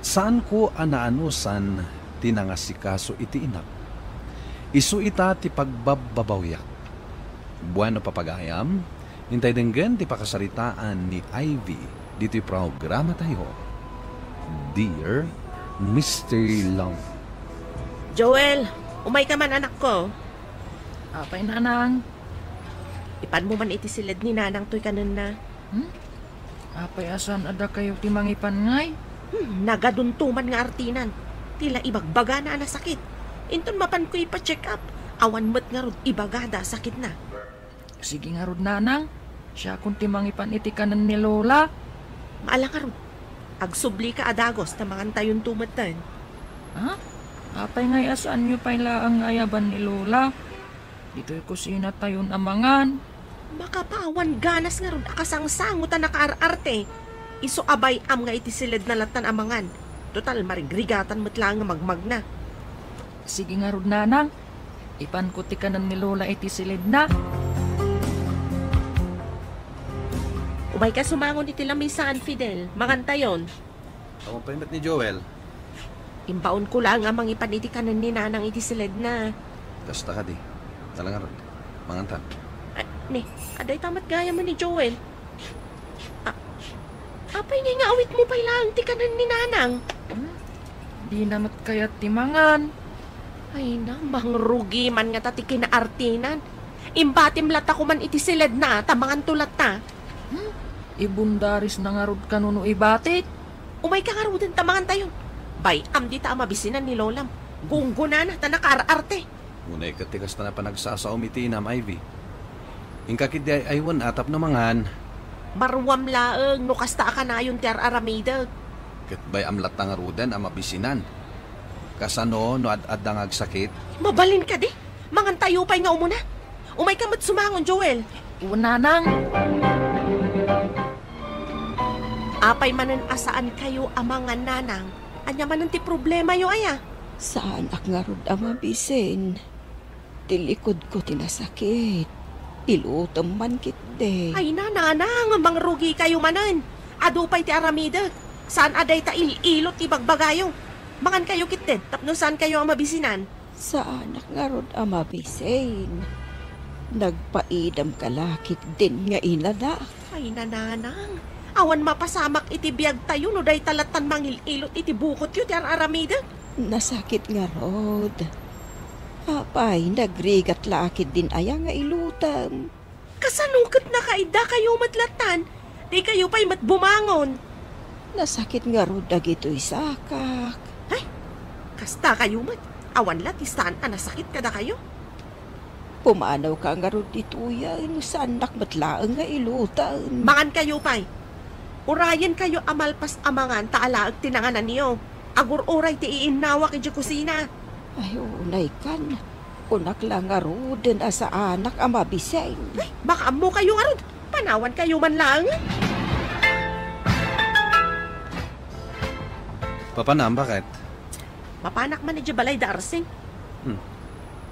saanko a naanusan ti nangasikaso iti inak. Isu ita ti pagbabbabawiak. Bueno, papagayam, intay denggen ti pakasaritaan ni Ivy ditoy programatayo, Dear Mister Long. Joel, umayka man, anakko. Apay, nanang? Ipanmo man iti siled ni nanang toy kanenna. Hmm? Apay a saan a dakayo ti mangipan ngay? Hmm, nagadunto man nga artinan. Ti la ibagbagana a nasakit. Inton mapanko ipa-check up, awan met ngarud ibagada a sakitna. Sige ngarud, nanang. Siakon ti mangipan iti kanen ni Lola. Maala ngarud. Agsublika a dagos ta mangantayonto metten. Ha? Apay ngay a saanyo pay laeng nga ayaban ni Lola? Ditoy kusinatayon a mangan. Makapawan ganas ngarud a kasangsango ta nakaar-arte. Isu a bay-am nga iti siledna lattan a mangan. Total, marigrigatan met laeng nga magmagna. Sige ngarud, nanang. Ipanko ti kanen ni Lola iti siledna. Umayka sumangon iti lamisaan, Fidel. Mangantayon. Awan pay met ni Joel. Imbaonko laeng a mangipan iti kanen ni nanang iti siledna. Kasta kadi. Tala ngarud. Mangantan. Ah, ni, adda ita met gayam ni Joel. Ah, apay ngay nga awitmo pay laeng ti kanen ni nanang? Hmm? Dina met kayat ti mangan. Ay na, mangrugi man ngata ti kinaartinan. Imbatim latta koman iti siledna, ta manganto latta. Hmm? Ibundarisna ngarud kano no ibatik? Umayka ngaruden ta mangantayon. Bay-am dita a mabisinan ni Lolam. Gunggonana ta nakaar-arte. Unay ket ti kasta a panagsasaom iti inam, Ivy. Inka ketdi ay-aywan a tapno mangan. Maruam laeng no kasta a kanayon ti ar-aramidek. Ket bay-am latta ngaruden a mabisinan. Kasano no ad-adda nga agsakit? Mabalin kadi? Mangantayo pay nga umuna. Umayka met sumangon, Joel. Wen, nanang. Apay manen a saankayo a mangan, nanang? Ania manen ti problemayo, aya? Saanak ngarud a mabisin. Ti likudko ti nasakit. Ilutem man ketdi. Ay na, nanang, mangrugikayo manen. Adu pay ti aramidek. Saan a dayta il-ilot ti bagbagayo. Mangankayo ketdin, tapno saankayo a mabisinan. Saanak ngarud a mabisin. Nagpaidamka la ketdin nga inanak. Ay, nanang, awan mapasamak iti biagtayo no dayta lattan mangil-ilot iti bukotyo ti ar-aramidek. Nasakit ngarud. Apay, nagrigat la ketdin aya nga ilutem? Kasano ket nakaidakayo met lattan? Dikayo pay met bumangon. Nasakit ngarud dagitoy sakak. Ay, kastakayo met. Awan la ti saan a nasakit kadakayo. Pumanawka ngarud ditoyen, saannak met laeng nga ilutem. Mangankayo pay. Urayenkayo a malpas a mangan ta alaek ti nangananyo. Agur-uray ti iinnawak idiay kusina. Ay, unaykan. Kunak la ngaruden a saanak a mabisin. Ay, makaammokayo ngarud. Panawankayo man laeng. Papanam, bakit? Mapanak man idiay balay da Arsing. Hmm.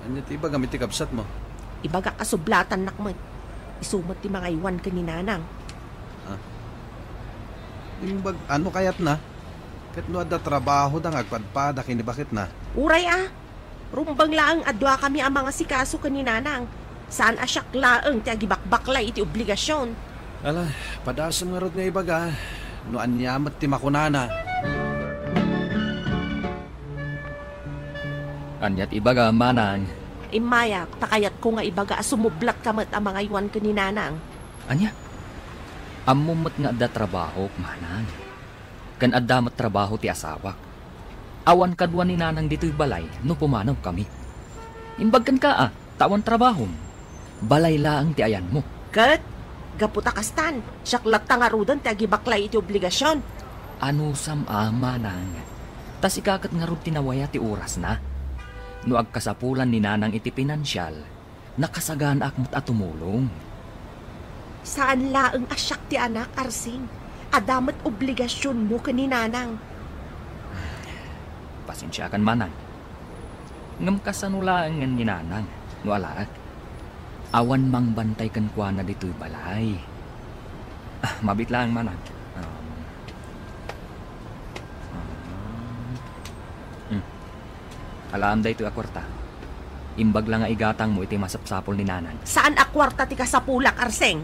Ania ti ibagam iti kabsatmo? Ibagak a sublatannak met. Isu met ti mangaywan ken ni Nanang. Ah, Imbag, ano kayatna? Ket no adda trabahoda nga agpadpada ken ni baketna? Uray a. Rumbeng laeng a duakami a mangasikaso ken ni Nanang. Saan a siak laeng ti agibakbaklay iti obligasyon. Ala, padasem ngarud nga ibaga no ania met ti makunana. Ania ti ibaga, Manang? Immayak, ta kayatko nga ibaga a sumublatka met a mangaywan ken ni Nanang. Ania? Ammom met nga adda trabahok, Manang. Ken adda met trabaho ti asawak. Awan kadua ni Nanang ditoy balay no pumanawkami. Imbag kenka a, ta awan trabahom. Balay laeng ti ayanmo. Ket, gapu ta kastan, siak latta ngaruden ti agibaklay iti obligasyon. Anusam a, Manang. Ta sika ket ngarud ti nawaya ti orasna. No agkasapulan ni Nanang iti pinansial, nakasaganaak met a tumulong. Saan laeng a siak ti anak, Arsing. Adda met obligasionmo ken ni Nanang. Pasensiakan, Manang. Ngem kasano laengen ni Nanang no alaek? Awan mangbantay kenkuana ditoy balay. Ah, mabiit laeng, Manang. Um, um, hmm. Alaem daytoy a kuarta. Imbag la nga igatangmo iti masapsapul ni Nanang. Saan a kuarta ti kasapulak, Arsing?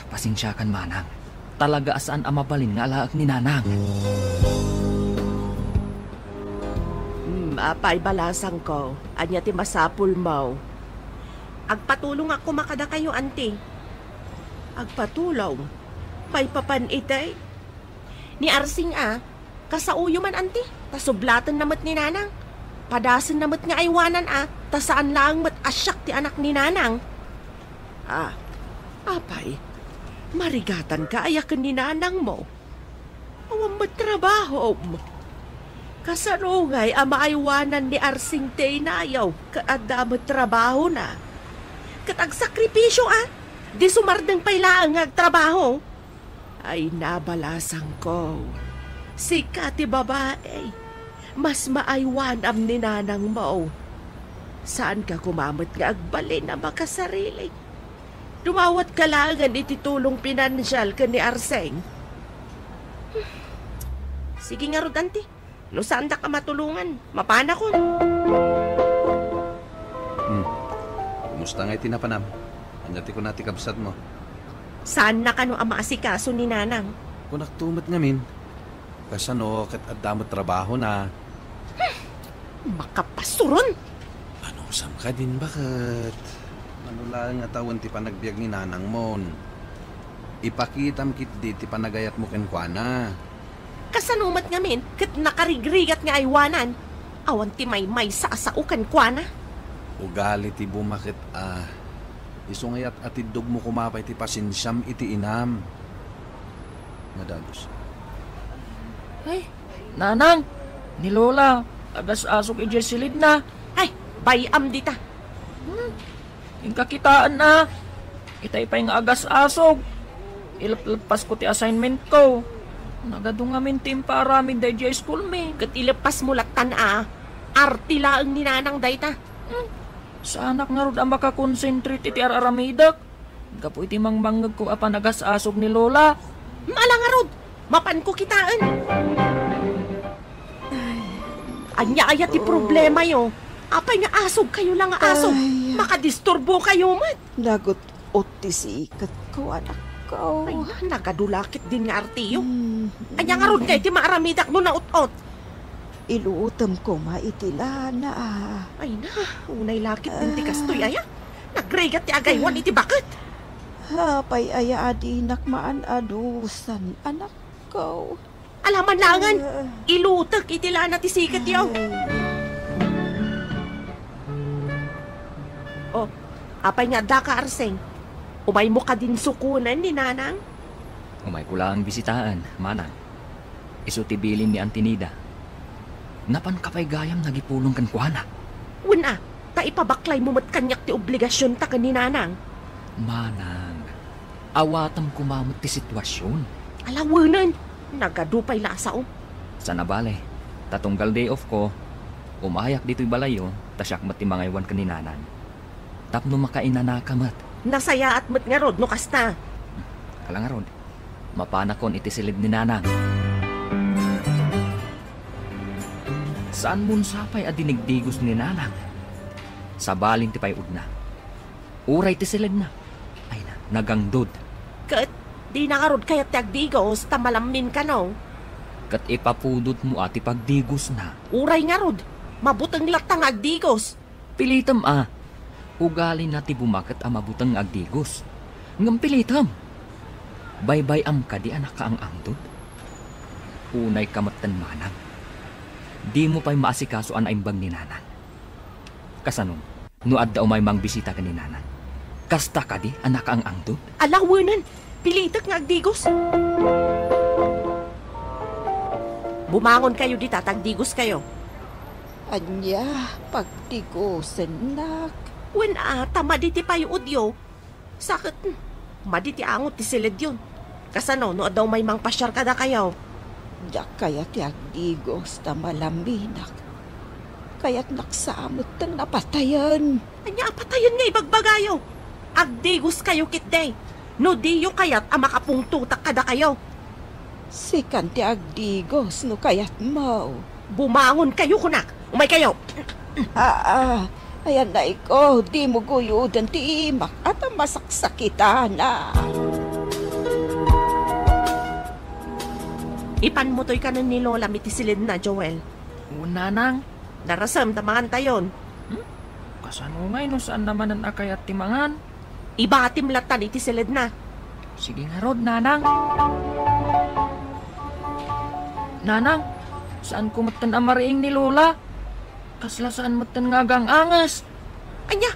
Pasensiakan, Manang. Talaga a saan a mabalin nga alaek ni Nanang. Hmm, apay, balasangko, ania ti masapulmo? Agpatulongak koma kadakayo, Auntie. Agpatulong? Maipapan iti? Ni Arsing a, kasaoyo man, Auntie, ta sublatenna met ni Nanang. Padasenna met nga aywanan a, ta saan laeng met a siak ti anak ni Nanang. Ah, apay, marigatanka aya ken ni Nanangmo? Awan met trabahom. Kasano ngay a maaywanan ni Arsing ti inayo ket adda met trabahona? Ket agsakripisio a, di sumardeng pay laeng nga agtrabaho. Ay, nabalasangko. Sika ti babae. Mas maaywanam ni Nanangmo. Saanka koma met nga agbalin a makasarili. Dumawatka laengen iti tulong pinansial ken ni Arseng. Sige ngarud, Auntie. No saandak a matulongan, mapanakon. Hmm. Kumusta ngay ti napanam? Ania ti kuna ti kabsatmo? Saanna kano a maasikaso ni Nanang? Kunakto met ngamin. Kasano ket adda met trabahona? Makapasuron! Anusam kadin, baket? Mano laeng nga tawen ti panagbiag ni Nanangmon. Ipakitam ketdi ti panagayatmo kenkuana. Kasano met ngamin ket nakarigrigat nga aywanan? Awan ti maymaysa a sao kenkuana. Ugali ti bumaket a. Isu ngay a tiddogmo koma pay ti pasensiam iti inam. Nga dagus. Ay, Nanang, ni Lola, agas-asog idiay silidna. Ay, bay-am dita. Hmm, inka kitaen a. Itay pay nga agas-asog. Ilepleppasko ti assignmentko. Nagadu ngamin ti impaaramid daydiay schoolmi. Ket ileppasmo lattan a. Arte laeng ni Nanang dayta. Hmm, saanak ngarud a makakonsentrate iti ar-aramidek. Gapu iti mangmangngegko a panagas-asog ni Lola. Ala ngarud, mapanko kitaen. Ay. Ania aya ti problemayo? Apay nga asogkayo la nga asog? Ay. Makadisturbokayo met. Nagut-ot ti siketko, anakko. Ay, nagadu la ketdin nga arteyo. Hmm. Ania ngarud ngay ti maaramidak no naut-ot? Ilutem koma iti lana. Ay na, unay la ketdin ti kastoy aya. Nagrigat ti agaywan iti baket. Apay aya a dinak maan-adusan, anakko? Alaman laengen, ilutek iti lana ti siketyo. Ay. Oh, apay nga addaka, Arseng? Umaymo kadin sukonen ni Nanang? Umayko laeng bisitaen, Manang. Isu ti bilin ni Auntie Nida. Napanka pay gayam nagipulong kenkuana. Wen a, ta ipabaklaymo met kaniak ti obligasionta ken ni Nanang. Manang, awatem koma met ti situasion. Ala wenen, nagadu pay la a sao. Sana bale, ta tunggal day off ko, umayak ditoy balayyo, ta siak met ti mangaywan ken ni Nanang. Tapno makainanaka met. Nasayaat met ngarud no kasta. Ala ngarud. Mapanakon iti siled ni Nanang. Saanmon sapay a dinigdigos ni Nanang. Sabalin ti pay-udna. Uray ti siledna. Ay na, nagangdod. Ket dina ngarud kayat ti agdigos, ta malammin kano. Ket ipapudotmo a ti pagdigosna. Uray ngarud, mabuteng latta nga agdigos. Pilitem a. Ugalina ti bumaket a mabuteng nga agdigos. Ngem pilitem. Baybay-am kadi a nakaang-angdod? Unayka metten manang. Dimo pay maasikaso a naimbag ni Nanang. Kasano? No adda umay mangbisita ken ni Nanang. Kasta kadi a nakaang-angdod? Ala, wen, pilitek nga agdigos. Bumangon kayo dita, ta agdigos kayo. Ania, pagdigosennak? Wen a, ta madi ti pay-udyo. Sa ket, madi ti angot ti siledyon. Kasano no adda umay mangpasiar kadakayo? Diak kayat ti agdigos ta malamminak. Kayatnak sa metten a patayen. Ania a patayen nga ibagbagayo? Agdigos kayo ketdi. No diyo kayat a makapungtotak kadakayo. Sikan ti agdigos no kayatmo. Bumangon kayo, kunak. Umay kayo. Aa, ayan na iko, dimo guyoden ti imak a ta masaksakitanak. Ipanmo toy kanen ni Lolam iti siledna, Joel. Wen, Nanang. Darasem ta mangantayon. Hmm? Kasano ngay no saanna manen a kayat ti mangan? Ibatim lattan iti siledna. Sige ngarud, Nanang. Nanang, saanko metten a mariing ni Lola. Kasla saan metten nga agang-anges. Ania?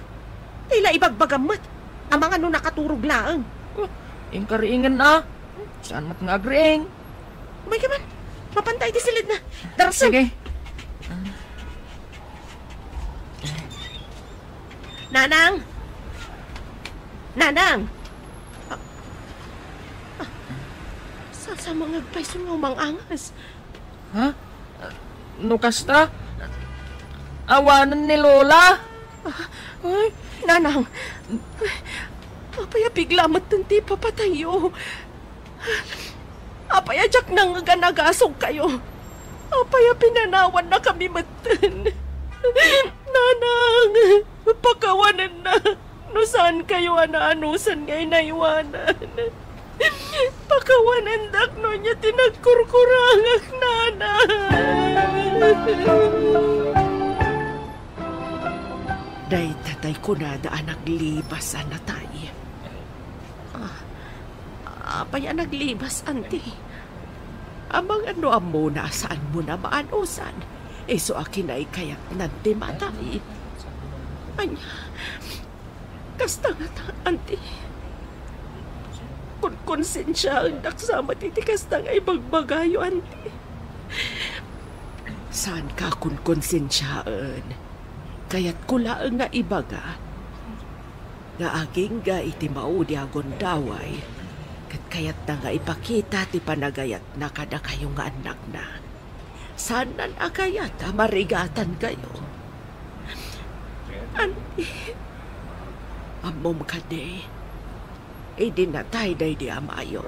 Ti la ibagbagam met. Amangan no nakaturog laeng. Oh, inkariingen a. Saan met nga agriing? Umay ka man. Mapanta iti siledna. Darasem. Sige. Nanang! Nanang! Ah, ah, saan sa mga agpayso nga umang-angas? Ha? No kasta, awanen ni Lola. Ah, ay, Nanang! Apay a bigla met ti ipapatayyo? Apay a diak nangngeg a nagasongkayo? Apay a pinanawannakami metten? Nanang, pakawanennak no saankayo a naanusan nga inaywanan. Pakawanendak no ania ti nagkurkurangak, Nanang. Dayta tay kunada a naglibas a natay. Ah, apay a naglibas, Auntie? Amangan no ammona a saanmon a maanusan, isu a kinaykayatnan ti matay. Ania, kasta ngata, Auntie? Kunkonsensiaendak sa met iti kasta nga ibagbagayo, Auntie. Saanka a kunkonsensiaen. Kayatko laeng nga ibaga nga agingga iti maudi a gundaway, ket kayatna nga ipakita ti panagayatna kadakayo nga annakna. Saannan a kayat a marigatankayo. Auntie, ammom kadi, idi natay daydi amayo,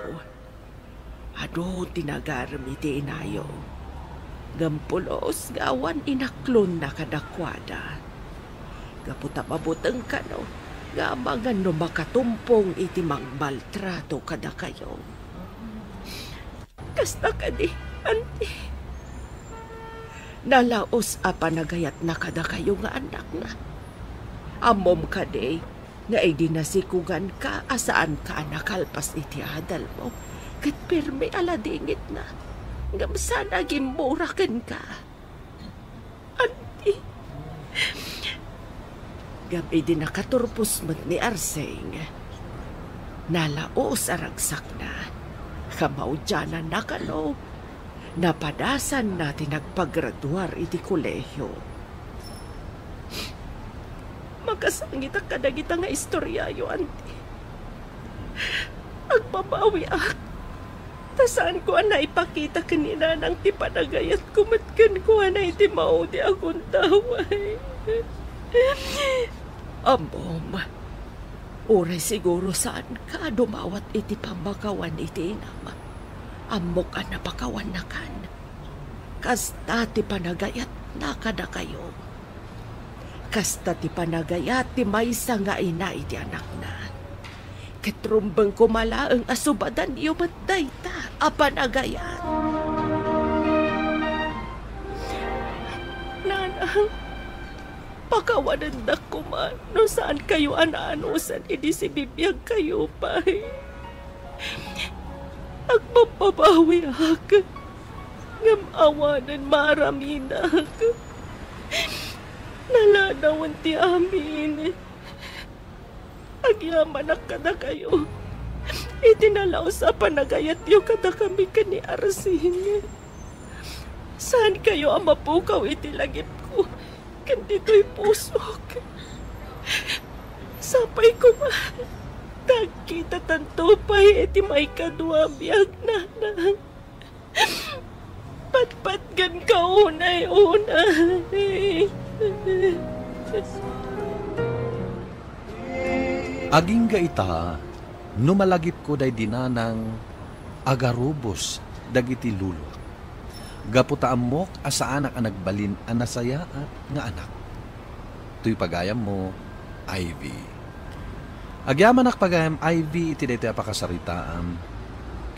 adu ti nagarem iti inayo, ngem pulos nga awan inaklonna kadakuada. Gapu ta mabuteng kano nga amangan no makatumpong iti mangmaltrato kadakayo. Kasta kadi, Auntie? Nalaus a panagayatna kadakayo nga annakna. Ammom kadi nga idi nasikuganka a saanka a nakalpas iti adalmo, ket permi a ladingitna, ngem saan a gimmura kenka? Auntie. Ngem idi nakaturpos met ni Arsing, nalaus a ragsakna. Kamaudiananna kano, napadasanna ti nagpagraduar iti kolehio. Makasangitak kadagita nga istoriayo, Auntie. Agbabawiak. Ta saanko a naipakita ken ni Nanang ti panagayatko met kenkuana iti maudi a gundaway. Ammom, Uray siguro saanka a dumawat iti pammakawan iti inam. Ammok a napakawannakan. Kasta ti panagayatna kadakayo. Kasta ti panagayat ti maysa nga ina iti anakna. Ket rumbeng koma laeng a subadanyo met dayta a panagayat. Nanang, pakawanendak koma no saankayo a naanusan idi sibibiagkayo pay. Agbabbabawiak, ngem awanen maaramidak. Nalanawen ti amin. Agyamanak kadakayo iti nalaus a panagayatyo kadakami ken ni Arsing. Saankayo a mapukaw iti lagipko ken ditoy pusok. Sapay koma ta agkitatanto pay iti maikadua a biag, nanang. Patpatganka unay-unay. Agingga ita, no malagipko daydi nanang, agarubos dagiti luluak. Gapu ta ammok a saanak a nagbalin a nasayaat nga anak. Toy pagayammo, Ivy. Agyamanak pagayam, Ivy, iti daytoy a pakasaritaam.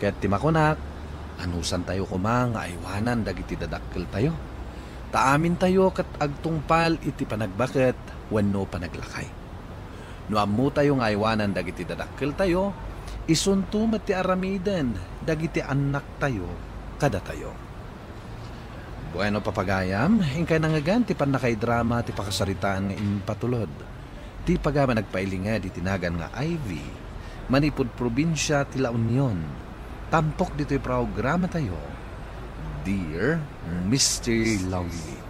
Ket ti makunak, anusantayo koma nga aywanan dagiti dadakkeltayo. Ta amintayo ket agtungpal iti panagbaket wenno panaglakay. No ammotayo nga aywanan dagiti dadakkeltayo, isunto met ti aramiden dagiti annaktayo kadatayo. Bueno, papagayam, inkay nangngegan ti pannakaidrama ti pakasaritaan nga impatulod. Ti pagayam a nagpailinged iti nagan nga Ivy, manipud probinsia ti La Union, tampok ditoy programatayo, Dear Mister Lonely.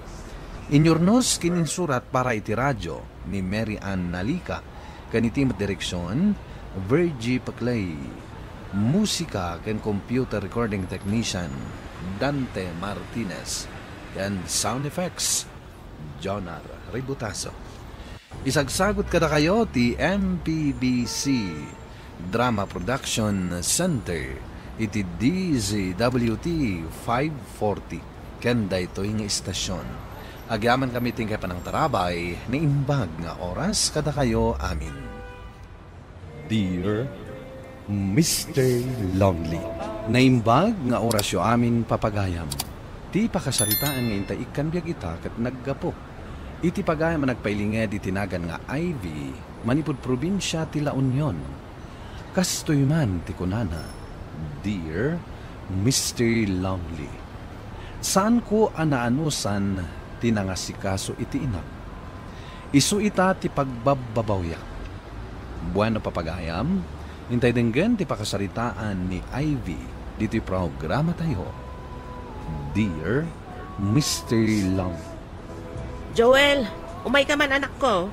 Inyurnos ken insurat para iti radyo ni Mary Ann Nalica, ken iti met direksion, Virgie Paclay. Musika ken computer recording technician, Dante Martinez. Ken sound effects, Jonar Ributaso. Isagsagut kadakayo ti M P B C Drama Production Center iti D Z W T five forty. Ken daytoy nga istasion, agyamankami ti inkay panangtarabay, naimbag nga oras kadakayo amin. Dear Mister Lonely, naimbag nga orasyo amin, papagayam. Ti pakasaritaan nga intay ikkan biag ita ket naggapu iti pagayam a nagpailinged iti nagan nga Ivy, manipud probinsia ti La Union. Kastoy man ti kunana, Dear Mister Lonely, saanko a naanusan ti nangasikaso iti inam. Isu ita ti pagbabbabawiak. Bueno, papagayam, intay denggen ti pakasaritaan ni Ivy ditoy programatayo, Dear Mister Lonely. Joel, umayka man, anakko.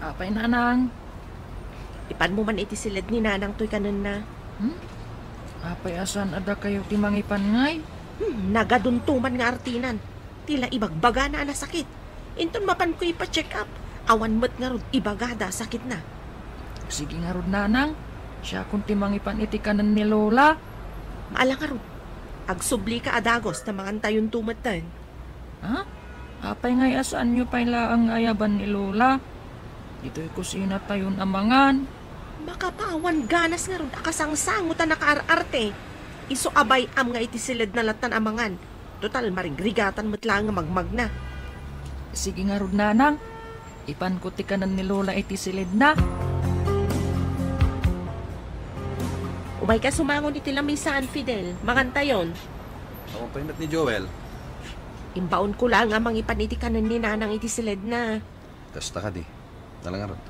Apay, nanang? Ipanmo man iti siled ni nanang toy kanenna. Hmm? Apay a saan a dakayo ti mangipan ngay? Hmm, nagadunto man nga artinan. Ti la ibagbagana a nasakit. Inton mapanko ipa-check up, awan met ngarud ibagada a sakitna. Sige ngarud, nanang. Siakon ti mangipan iti kanen ni Lola. Maala ngarud. Agsublika a dagos ta mangantayonto metten. Ha? Apay ngay a saanyo pay laeng nga ayaban ni Lola? Ditoy kusinatayon a mangan. Makapawan ganas ngarud a kasangsango ta nakaar-arte. Isu a bay-am nga iti siledna lattan a mangan. Total, marigrigatan met laeng nga magmagna. Sige ngarud, nanang. Ipanko ti kanen ni Lola iti siledna. Umayka sumangon iti lamisaan, Fidel. Mangantayon. Awan pay met ni Joel. Imbaonko laeng a mangipan iti kanen ni nanang iti siledna. Kasta kadi. Ala ngarud,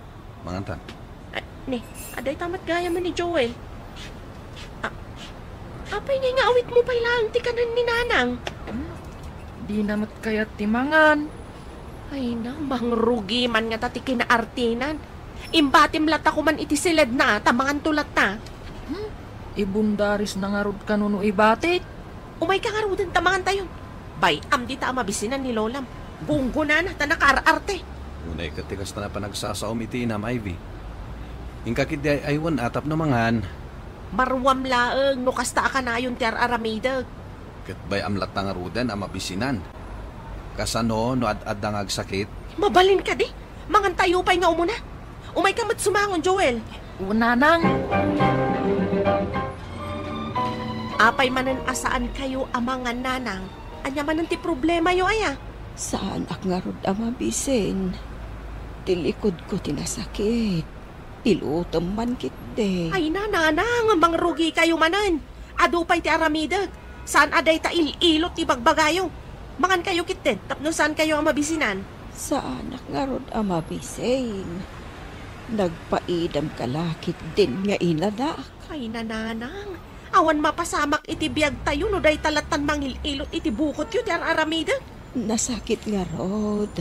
mangantan. Ay, ni, adda ita met gayam ni Joel. A-, apay ngay nga awitmo pay laeng ti kanen ni nanang? Hmm? Dina met kayat ti mangan. Ay na, mangrugi man ngata ti kinaartinan. Imbatim latta koman iti siledna, ta manganto latta. Hmm? Ibundarisna ngarud kano no ibatik? Umayka ngaruden ta mangantayon. Bay-am dita a mabisinan ni Lolam. Gunggonana ta nakaar-arte. Unay ket ti kasta a panagsasaom iti inam, Ivy. Inka ketdi ay-aywan a tapno mangan. Maruam laeng no kasta a kanayon ti ar-aramidek. Ket bay-am latta ngaruden a mabisinan. Kasano no ad-adda nga agsakit? Mabalin kadi? Mangantayo pay nga umuna. Umayka met sumangon, Joel. O, nanang. Apay manen a saankayo a mangan, nanang? Ania manen ti problemayo, aya? Saanak ngarud a mabisin. Ti likudko ti nasakit. Ilutem man ketdi. Ay, nanang, mangrugikayo manen. Adu pay ti aramidek. Saan a dayta il-ilot ti bagbagayo. Mangankayo ketdi tapno saankayo a mabisinan. Saanak ngarud a mabisin. Nagpaidamka la ketdin nga inanak. Ay, nanang, awan mapasamak iti biagtayo no dayta lattan mangil-ilot iti bukotyo ti ar-aramidek. Nasakit ngarud.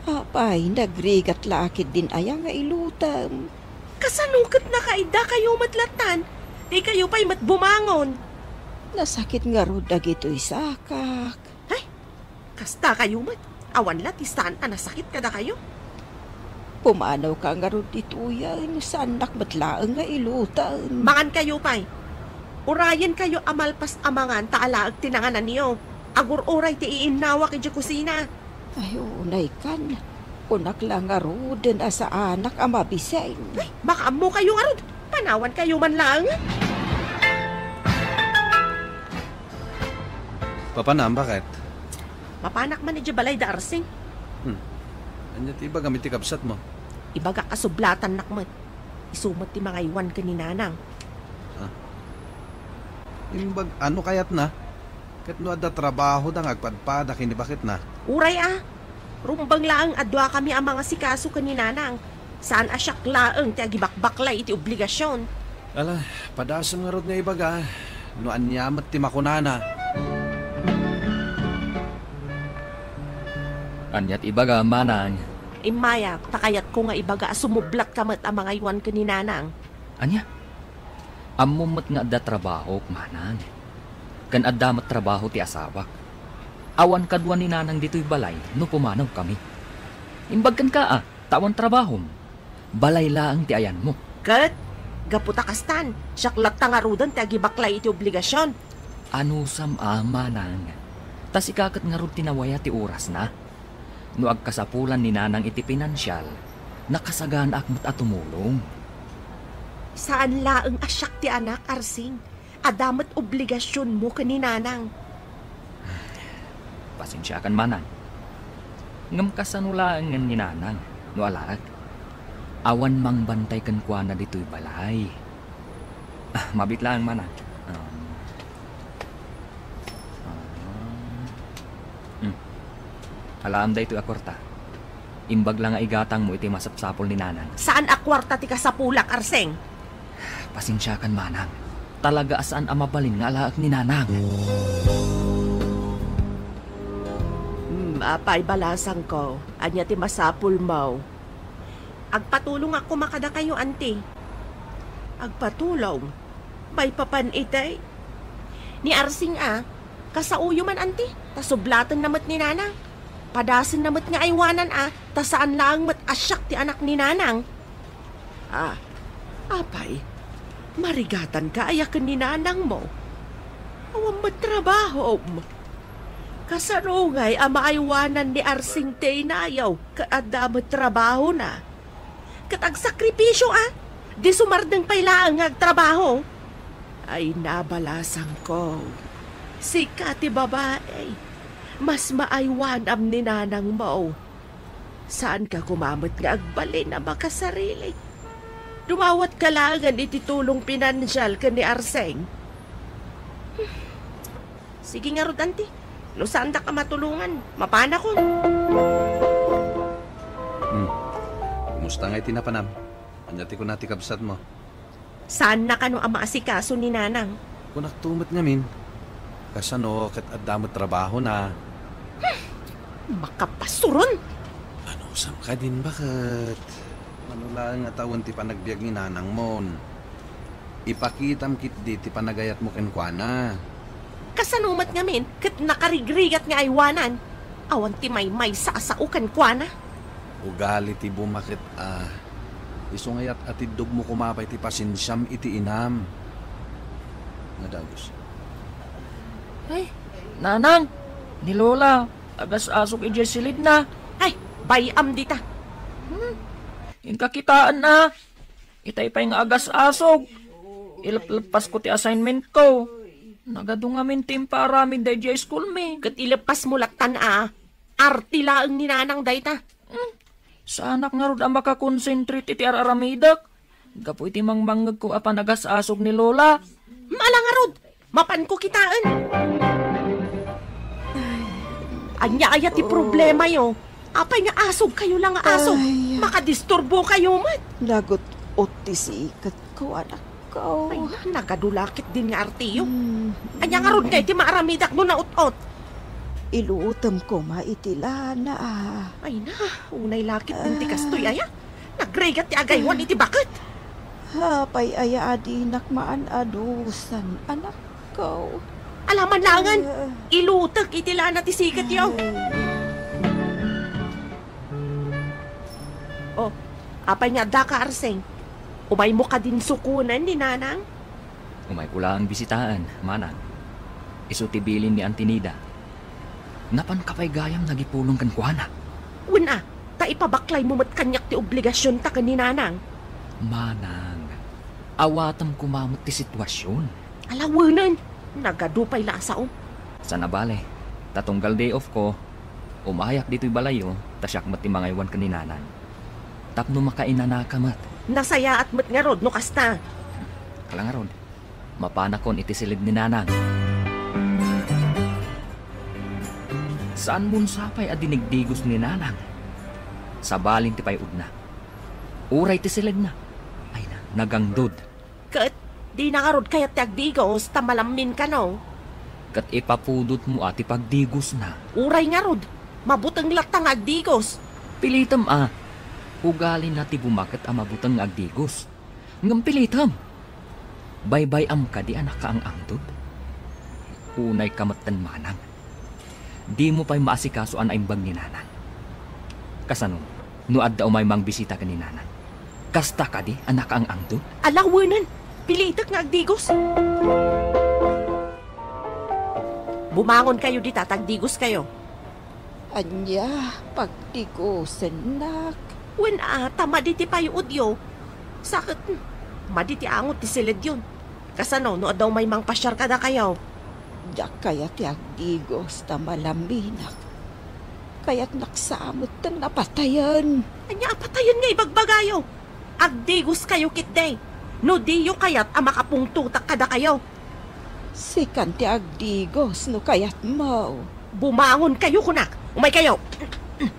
Apay, nagrigat la ketdin aya nga ilutem? Kasano ket nakaiddakayo met lattan? Dikayo pay met bumangon. Nasakit ngarud dagitoy sakak. Ay, kastakayo met. Awan la ti saan a nasakit kadakayo. Pumanawka ngarud ditoyen, saannak met laeng nga ilutem. Mangankayo pay. Urayenkayo a malpas a mangan ta alaek ti nangananyo. Agur-uray ti iinnawak idiay kusina. Ay, unay kan. Kunak la ngaruden a saanak a mabisen. Ay, makaammokayo ngarud. Panawankayo man laeng. Papanam, baket? Mapanak man idiay balay da Arsing. Hmm. Ania ti ibagam iti kabsatmo? Ibagak a sublatannak met. Isu met ti mangaywan ken ni Nanang. Ah. Imbag, ano kayatna? Ket no adda trabahoda nga agpadpada ken ni baketna? Uray a. Rumbeng laeng a duakami a mangasikaso ken ni Nanang. Saan a siak laeng ti agibakbaklay iti obligasion. Ala, padasem ngarud nga ibaga no ania met ti makunana. Ania ti ibaga, Manang? Immayak, ta kayatko nga ibaga a sumublatka met a mangaywan ken ni Nanang. Ania? Ammom met nga adda trabahok, Manang. Ken adda met trabaho ti asawak. Awan kadua ni Nanang ditoy balay no pumanawkami. Imbag kenka a, ta awan trabahom. Balay laeng ti ayanmo. Ket, gapu ta kastan, siak latta ngaruden ti agibaklay iti obligasion. Anusam a, Manang. Ta sika ket ngarud ti nawaya ti orasna. No agkasapulan ni Nanang iti pinansial, nakasaganaak met a tumulong. Saan laeng a siak ti anak, Arsing. Adda met obligasionmo ken ni Nanang. Pasensiakan, Manang. Ngem kasano laengen ni Nanang no alaek? Awan mangbantay kenkuana ditoy balay. Ah, mabiit laeng, Manang. Um, ah, hmm. Alaem daytoy a kuarta. Imbag la nga igatangmo iti masapsapul ni Nanang. Saan a kuarta ti kasapulak, Arsing? Pasensiakan, Manang. Talaga a saan a mabalin nga alaek ni Nanang. Hmm, apay, balasangko, ania ti masapulmo? Agpatulongak koma kadakayo, Anti. Agpatulong? Maipapan iti? Ni Arsing a, kasaoyo man, Anti, ta sublatenna met ni Nanang. Padasenna met nga aywanan a, ta saan laeng met a siak ti anak ni Nanang. Ah, apay, marigatanka aya ken ni Nanangmo? Awan met trabahom. Kasano ngay a maaywanan ni Arsing ti inayo ket adda met trabahona? Ket agsakripisio a, di sumardeng pay laeng nga agtrabaho. Ay, nabalasangko. Sika ti babae. Mas maaywanam ni Nanangmo. Saanka koma met nga agbalin a makasarili. Dumawatka laengen iti tulong pinansial ken ni Arseng. Sige ngarud, Anti. No saandak a matulongan, mapanakon. Hmm. Kumusta ngay ti napanam? Ania ti kuna ti kabsatmo? Saanna kano a maasikaso ni Nanang? Kunakto met ngamin. Kasano ket adda met trabahona? Makapasuron! Anusam kadin, baket? Mano laeng a tawen ti panagbiag ni Nanangmon. Ipakitam ketdi ti panagayatmo kenkuana. Kasano met ngamin ket nakarigrigat nga aywanan? Awan ti maymaysa a sao kenkuana. Ugali ti bumaket a. Isu nga yat-, atiddogmo koma pay ti pasensiam iti inam nga dagus. Ay, Nanang, ni Lola, agas-asog idiay silidna. Ay, bay-am dita. Hmm, inka kitaenna. Itay pay nga agas-asog. Ilepleppasko ti assignmentko. Nagadu ngamin ti impaaramid daydiay schoolmi. Ket ileppasmo lattan a. Arte laeng ni Nanang dayta. Hmm. Saanak ngarud a makakonsentrate iti ar-aramidek gapu iti mangmangngegko a panagas-asog ni Lola. Ala ngarud, mapanko kitaen. Ania aya ti problemayo? Apay nga asogkayo la nga asog? Ay. Makadisturbokayo met. Nagut-ot ti siketko, anakko. Ay, nagadu la ketdin nga arteyo. Hmm. Ania ngarud ngay ti maaramidak no naut-ot? Ilutem koma iti lana. Ay na, unay la ketdin ti kastoy aya. Nagrigat ti agaywan iti baket. Apay aya a dinak maan-anusan, anakko? Alaman laengen, ah, ilutek iti lana ti siketyo. Ay. Oh, apay nga addaka, Arseng? Umaymo kadin sukonen ni Nanang? Umayko laeng bisitaen, Manang. Isu ti bilin ni Auntie Nida. Napanka pay gayam nagipulong kenkuana. Wen a, ta ipabaklaymo met kaniak ti obligasionta ken ni Nanang. Manang, awatem koma met ti situasion. Ala wenen, nagadu pay la a sao. Saan a bale, ta tunggal day off ko, umayak ditoy balayyo, ta siak met ti mangaywan ken ni Nanang. Tapno makainanaka met. Nasayaat met ngarud no kasta. Ala ngarud, mapanakon iti silid ni Nanang. Saanmon sapay a dinigdigos ni Nanang? Sabalin ti pay-odna. Uray ti silidna. Ay na, nagangdod. Ket dina ngarud kayat ti agdigos ta malammin kano. Ket ipapudotmo a ti pagdigosna. Uray ngarud, mabuteng latta nga agdigos. Pilitem a. Ugalina ti bumaket a mabuteng nga agdigos. Ngem pilitem. Baybay-am kadi a nakaang-angdod? Unayka metten, Manang. Dimo pay maasikaso a naimbag ni Nanang. Kasano no adda umay mangbisita ken ni Nanang? Kasta kadi a nakaang-angdod? Ala wenen, pilitek nga agdigos. Bumangon kayo dita, ta agdigos kayo. Ania, pagdigosennak? Wen a, ta madi ti pay-odyo. Sa ket, madi ti angot ti silidyon. Kasano no adda umay mangpasiar kadakayo? Diak kayat ti agdigos ta malamminak. Kayatnak sa metten a patayen. Ania a patayen nga ibagbagayo? Agdigos kayo ketdi. No diyo kayat a makapungtotak kadakayo. Sikan ti agdigos no kayatmo. Bumangon kayo, kunak. Umay kayo.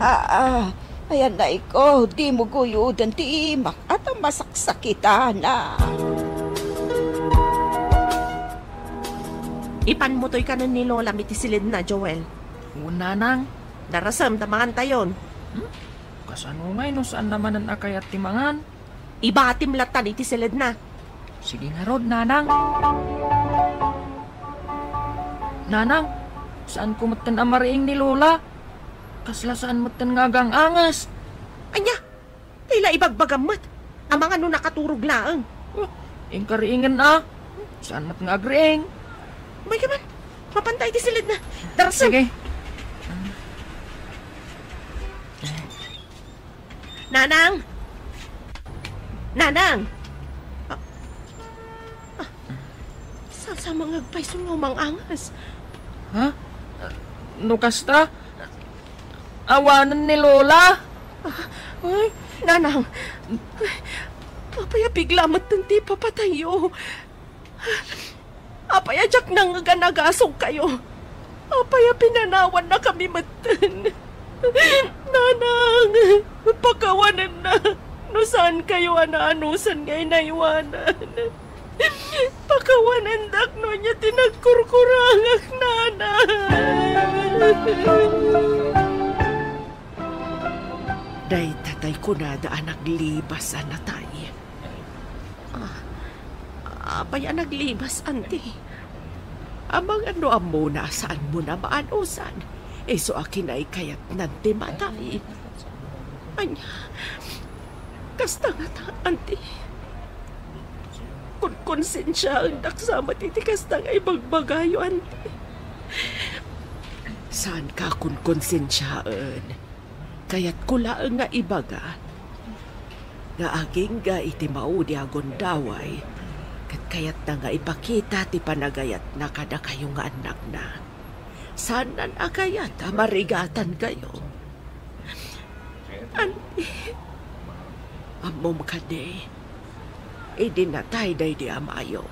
Aa, ayan na iko, dimo guyoden ti imak a ta masaksakitanak. Ipanmo toy kanen ni Lolam iti silidna, Joel. Wen, Nanang. Darasem ta mangantayon. Hmm? Kasano ngay no saanna manen a kayat ti mangan? Ibatim lattan iti silidna. Sige ngarud, Nanang. Nanang, saanko metten a mariing ni Lola. Kasla saan metten nga agang-anges. Ania? Tay la ibagbagam met. Amangan no nakaturog laeng. Oh, inkariingen a. Saan met nga agriing? May ka man. Mapanta iti silidna. Darasem. Sige. Nanang! Nanang! Ah, ah, saan sa mga agpayso nga umang-angas? Ha? No kasta, awanen ni Lola. Ah, ay, Nanang! Apay a bigla met ti papatayyo? Apay a diak nangngeg a nagasogkayo? Apay a pinanawannakami metten? Nanang, pakawanennak no saankayo a naanusan nga inaywanan. Pakawanendak no ania ti nagkurkurangak, Nanang. Dayta tay kunada a naglibas a natay. Ah, apay a naglibas, Auntie? Amangan no ammona a saanmon a maanusan, isu a kinaykayatnan ti matay. Ania, Kasta ngata, Auntie. Kunkonsensiaendak sa met iti kasta nga ibagbagayo, Auntie. Saanka a kunkonsensiaen. Kayatko laeng nga ibaga nga agingga iti maudi a gundaway, ket kayatna nga ipakita ti panagayatna kadakayo nga annakna. Saannan a kayat a marigatankayo. Auntie, ammom kadi, idi natay daydi amayo,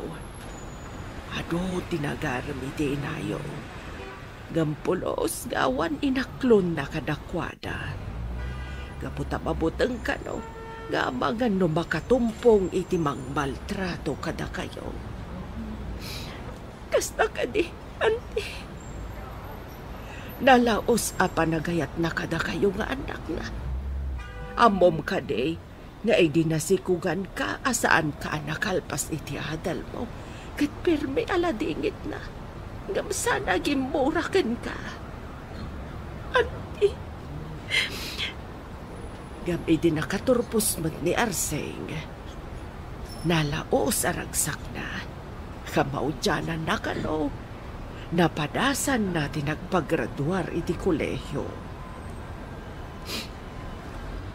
adu ti nagarem iti inayo. Ngem pulos nga awan inaklonna kadakuada. Gapu ta mabuteng kano nga amangan no makatumpong iti mangmaltrato kadakayo. Kasta kadi, Auntie. Nalaus a panagayatna kadakayo nga annakna. Ammom kadi nga idi nasikuganka a saanka a nakalpas iti adalmo, ket permi a ladingitna, ngem saan a gimmura kenka. Auntie. Ngem idi nakaturpos met ni Arsing, nalaus a ragsakna, kamaudiananna kano, napadasanna ti nagpagraduar iti kolehio.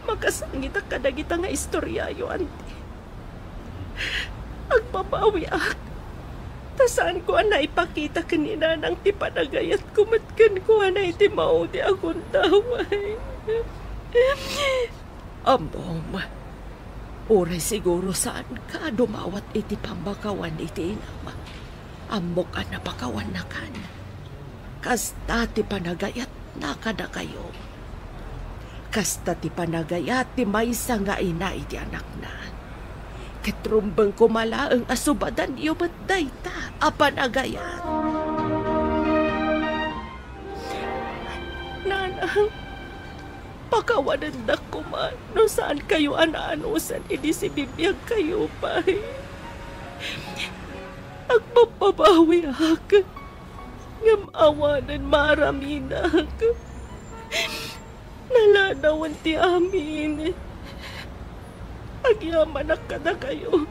Makasangitak kadagita nga istoriayo, Auntie. Agbabawiak. Ta saanko a naipakita ken ni Nanang ti panagayatko met kenkuana iti maudi a gundaway. Ammom, uray siguro saanka dumawat iti pammakawan iti inam. Ammok a napakawannakan. Kasta ti panagayatna kadakayo. Kasta ti panagayat ti maysa nga ina iti anakna. Ket rumbeng koma laeng a subadanyo met dayta a panagayat. Nanang, pakawanendak koma no saankayo a naanusan idi sibibiagkayo pay. Agbabbabawiak, ngem awanen maaramidak. Naladawen ti amin. Agyamanak kadakayo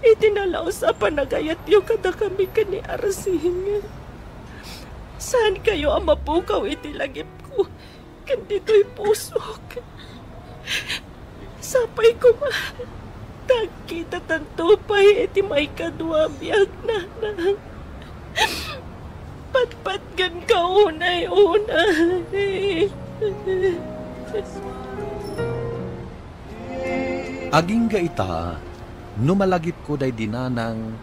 iti nalaus a panagayatyo kadakami ken ni Arsing. Saankayo a mapukaw iti lagipko ken ditoy pusok. Sapay koma, ta agkitatanto pay iti maikadua a biag, Nanang. Patpatgenka unay-unay. Agingga ita, no malagipko daydi Nanang,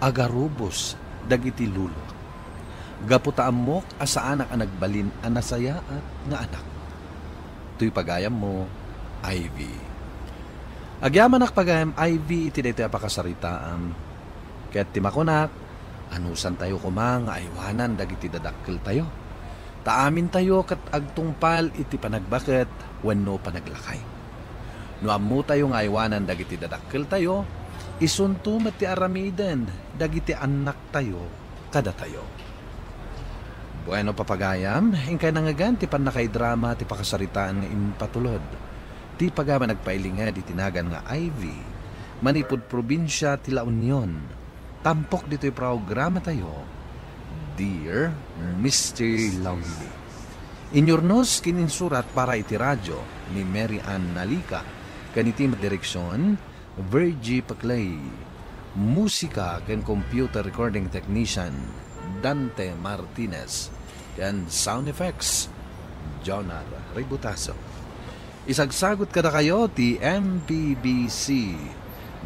agarubos dagiti lulok. Gapu ta ammok a saanak a nagbalin a nasayaat nga anak. Toy pagayammo, Ivy. Agyamanak pagayam, Ivy, iti daytoy a pakasaritaam. Ket ti makunak, anusantayo koma nga aywanan dagiti dadakkeltayo. Ta amintayo ket agtungpal iti panagbaket wenno panaglakay. No ammotayo nga aywanan dagiti dadakkeltayo, isunto met ti aramiden dagiti annaktayo kadatayo. Bueno, papagayam, inkay nangngegan ti pannakaidrama ti pakasaritaan nga impatulod ti pagayam a nagpailinged iti nagan nga Ivy, manipud probinsia ti La Union. Tampok ditoy programatayo, Dear Mister Lonely. Inyurnos ken insurat para iti radyo ni Mary Ann Nalica, ken iti direksyon, Virgie Paclay. Musika ken computer recording technician, Dante Martinez. Ken sound effects, Jonar Ributaso. Isagsagut kadakayo ti M P B C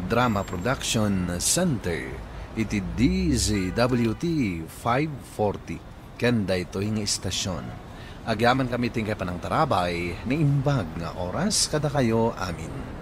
Drama Production Center iti D Z W T five forty ken daytoy nga istasyon. Agyamankami ti inkay panangtarabay, naimbag nga oras kadakayo amin.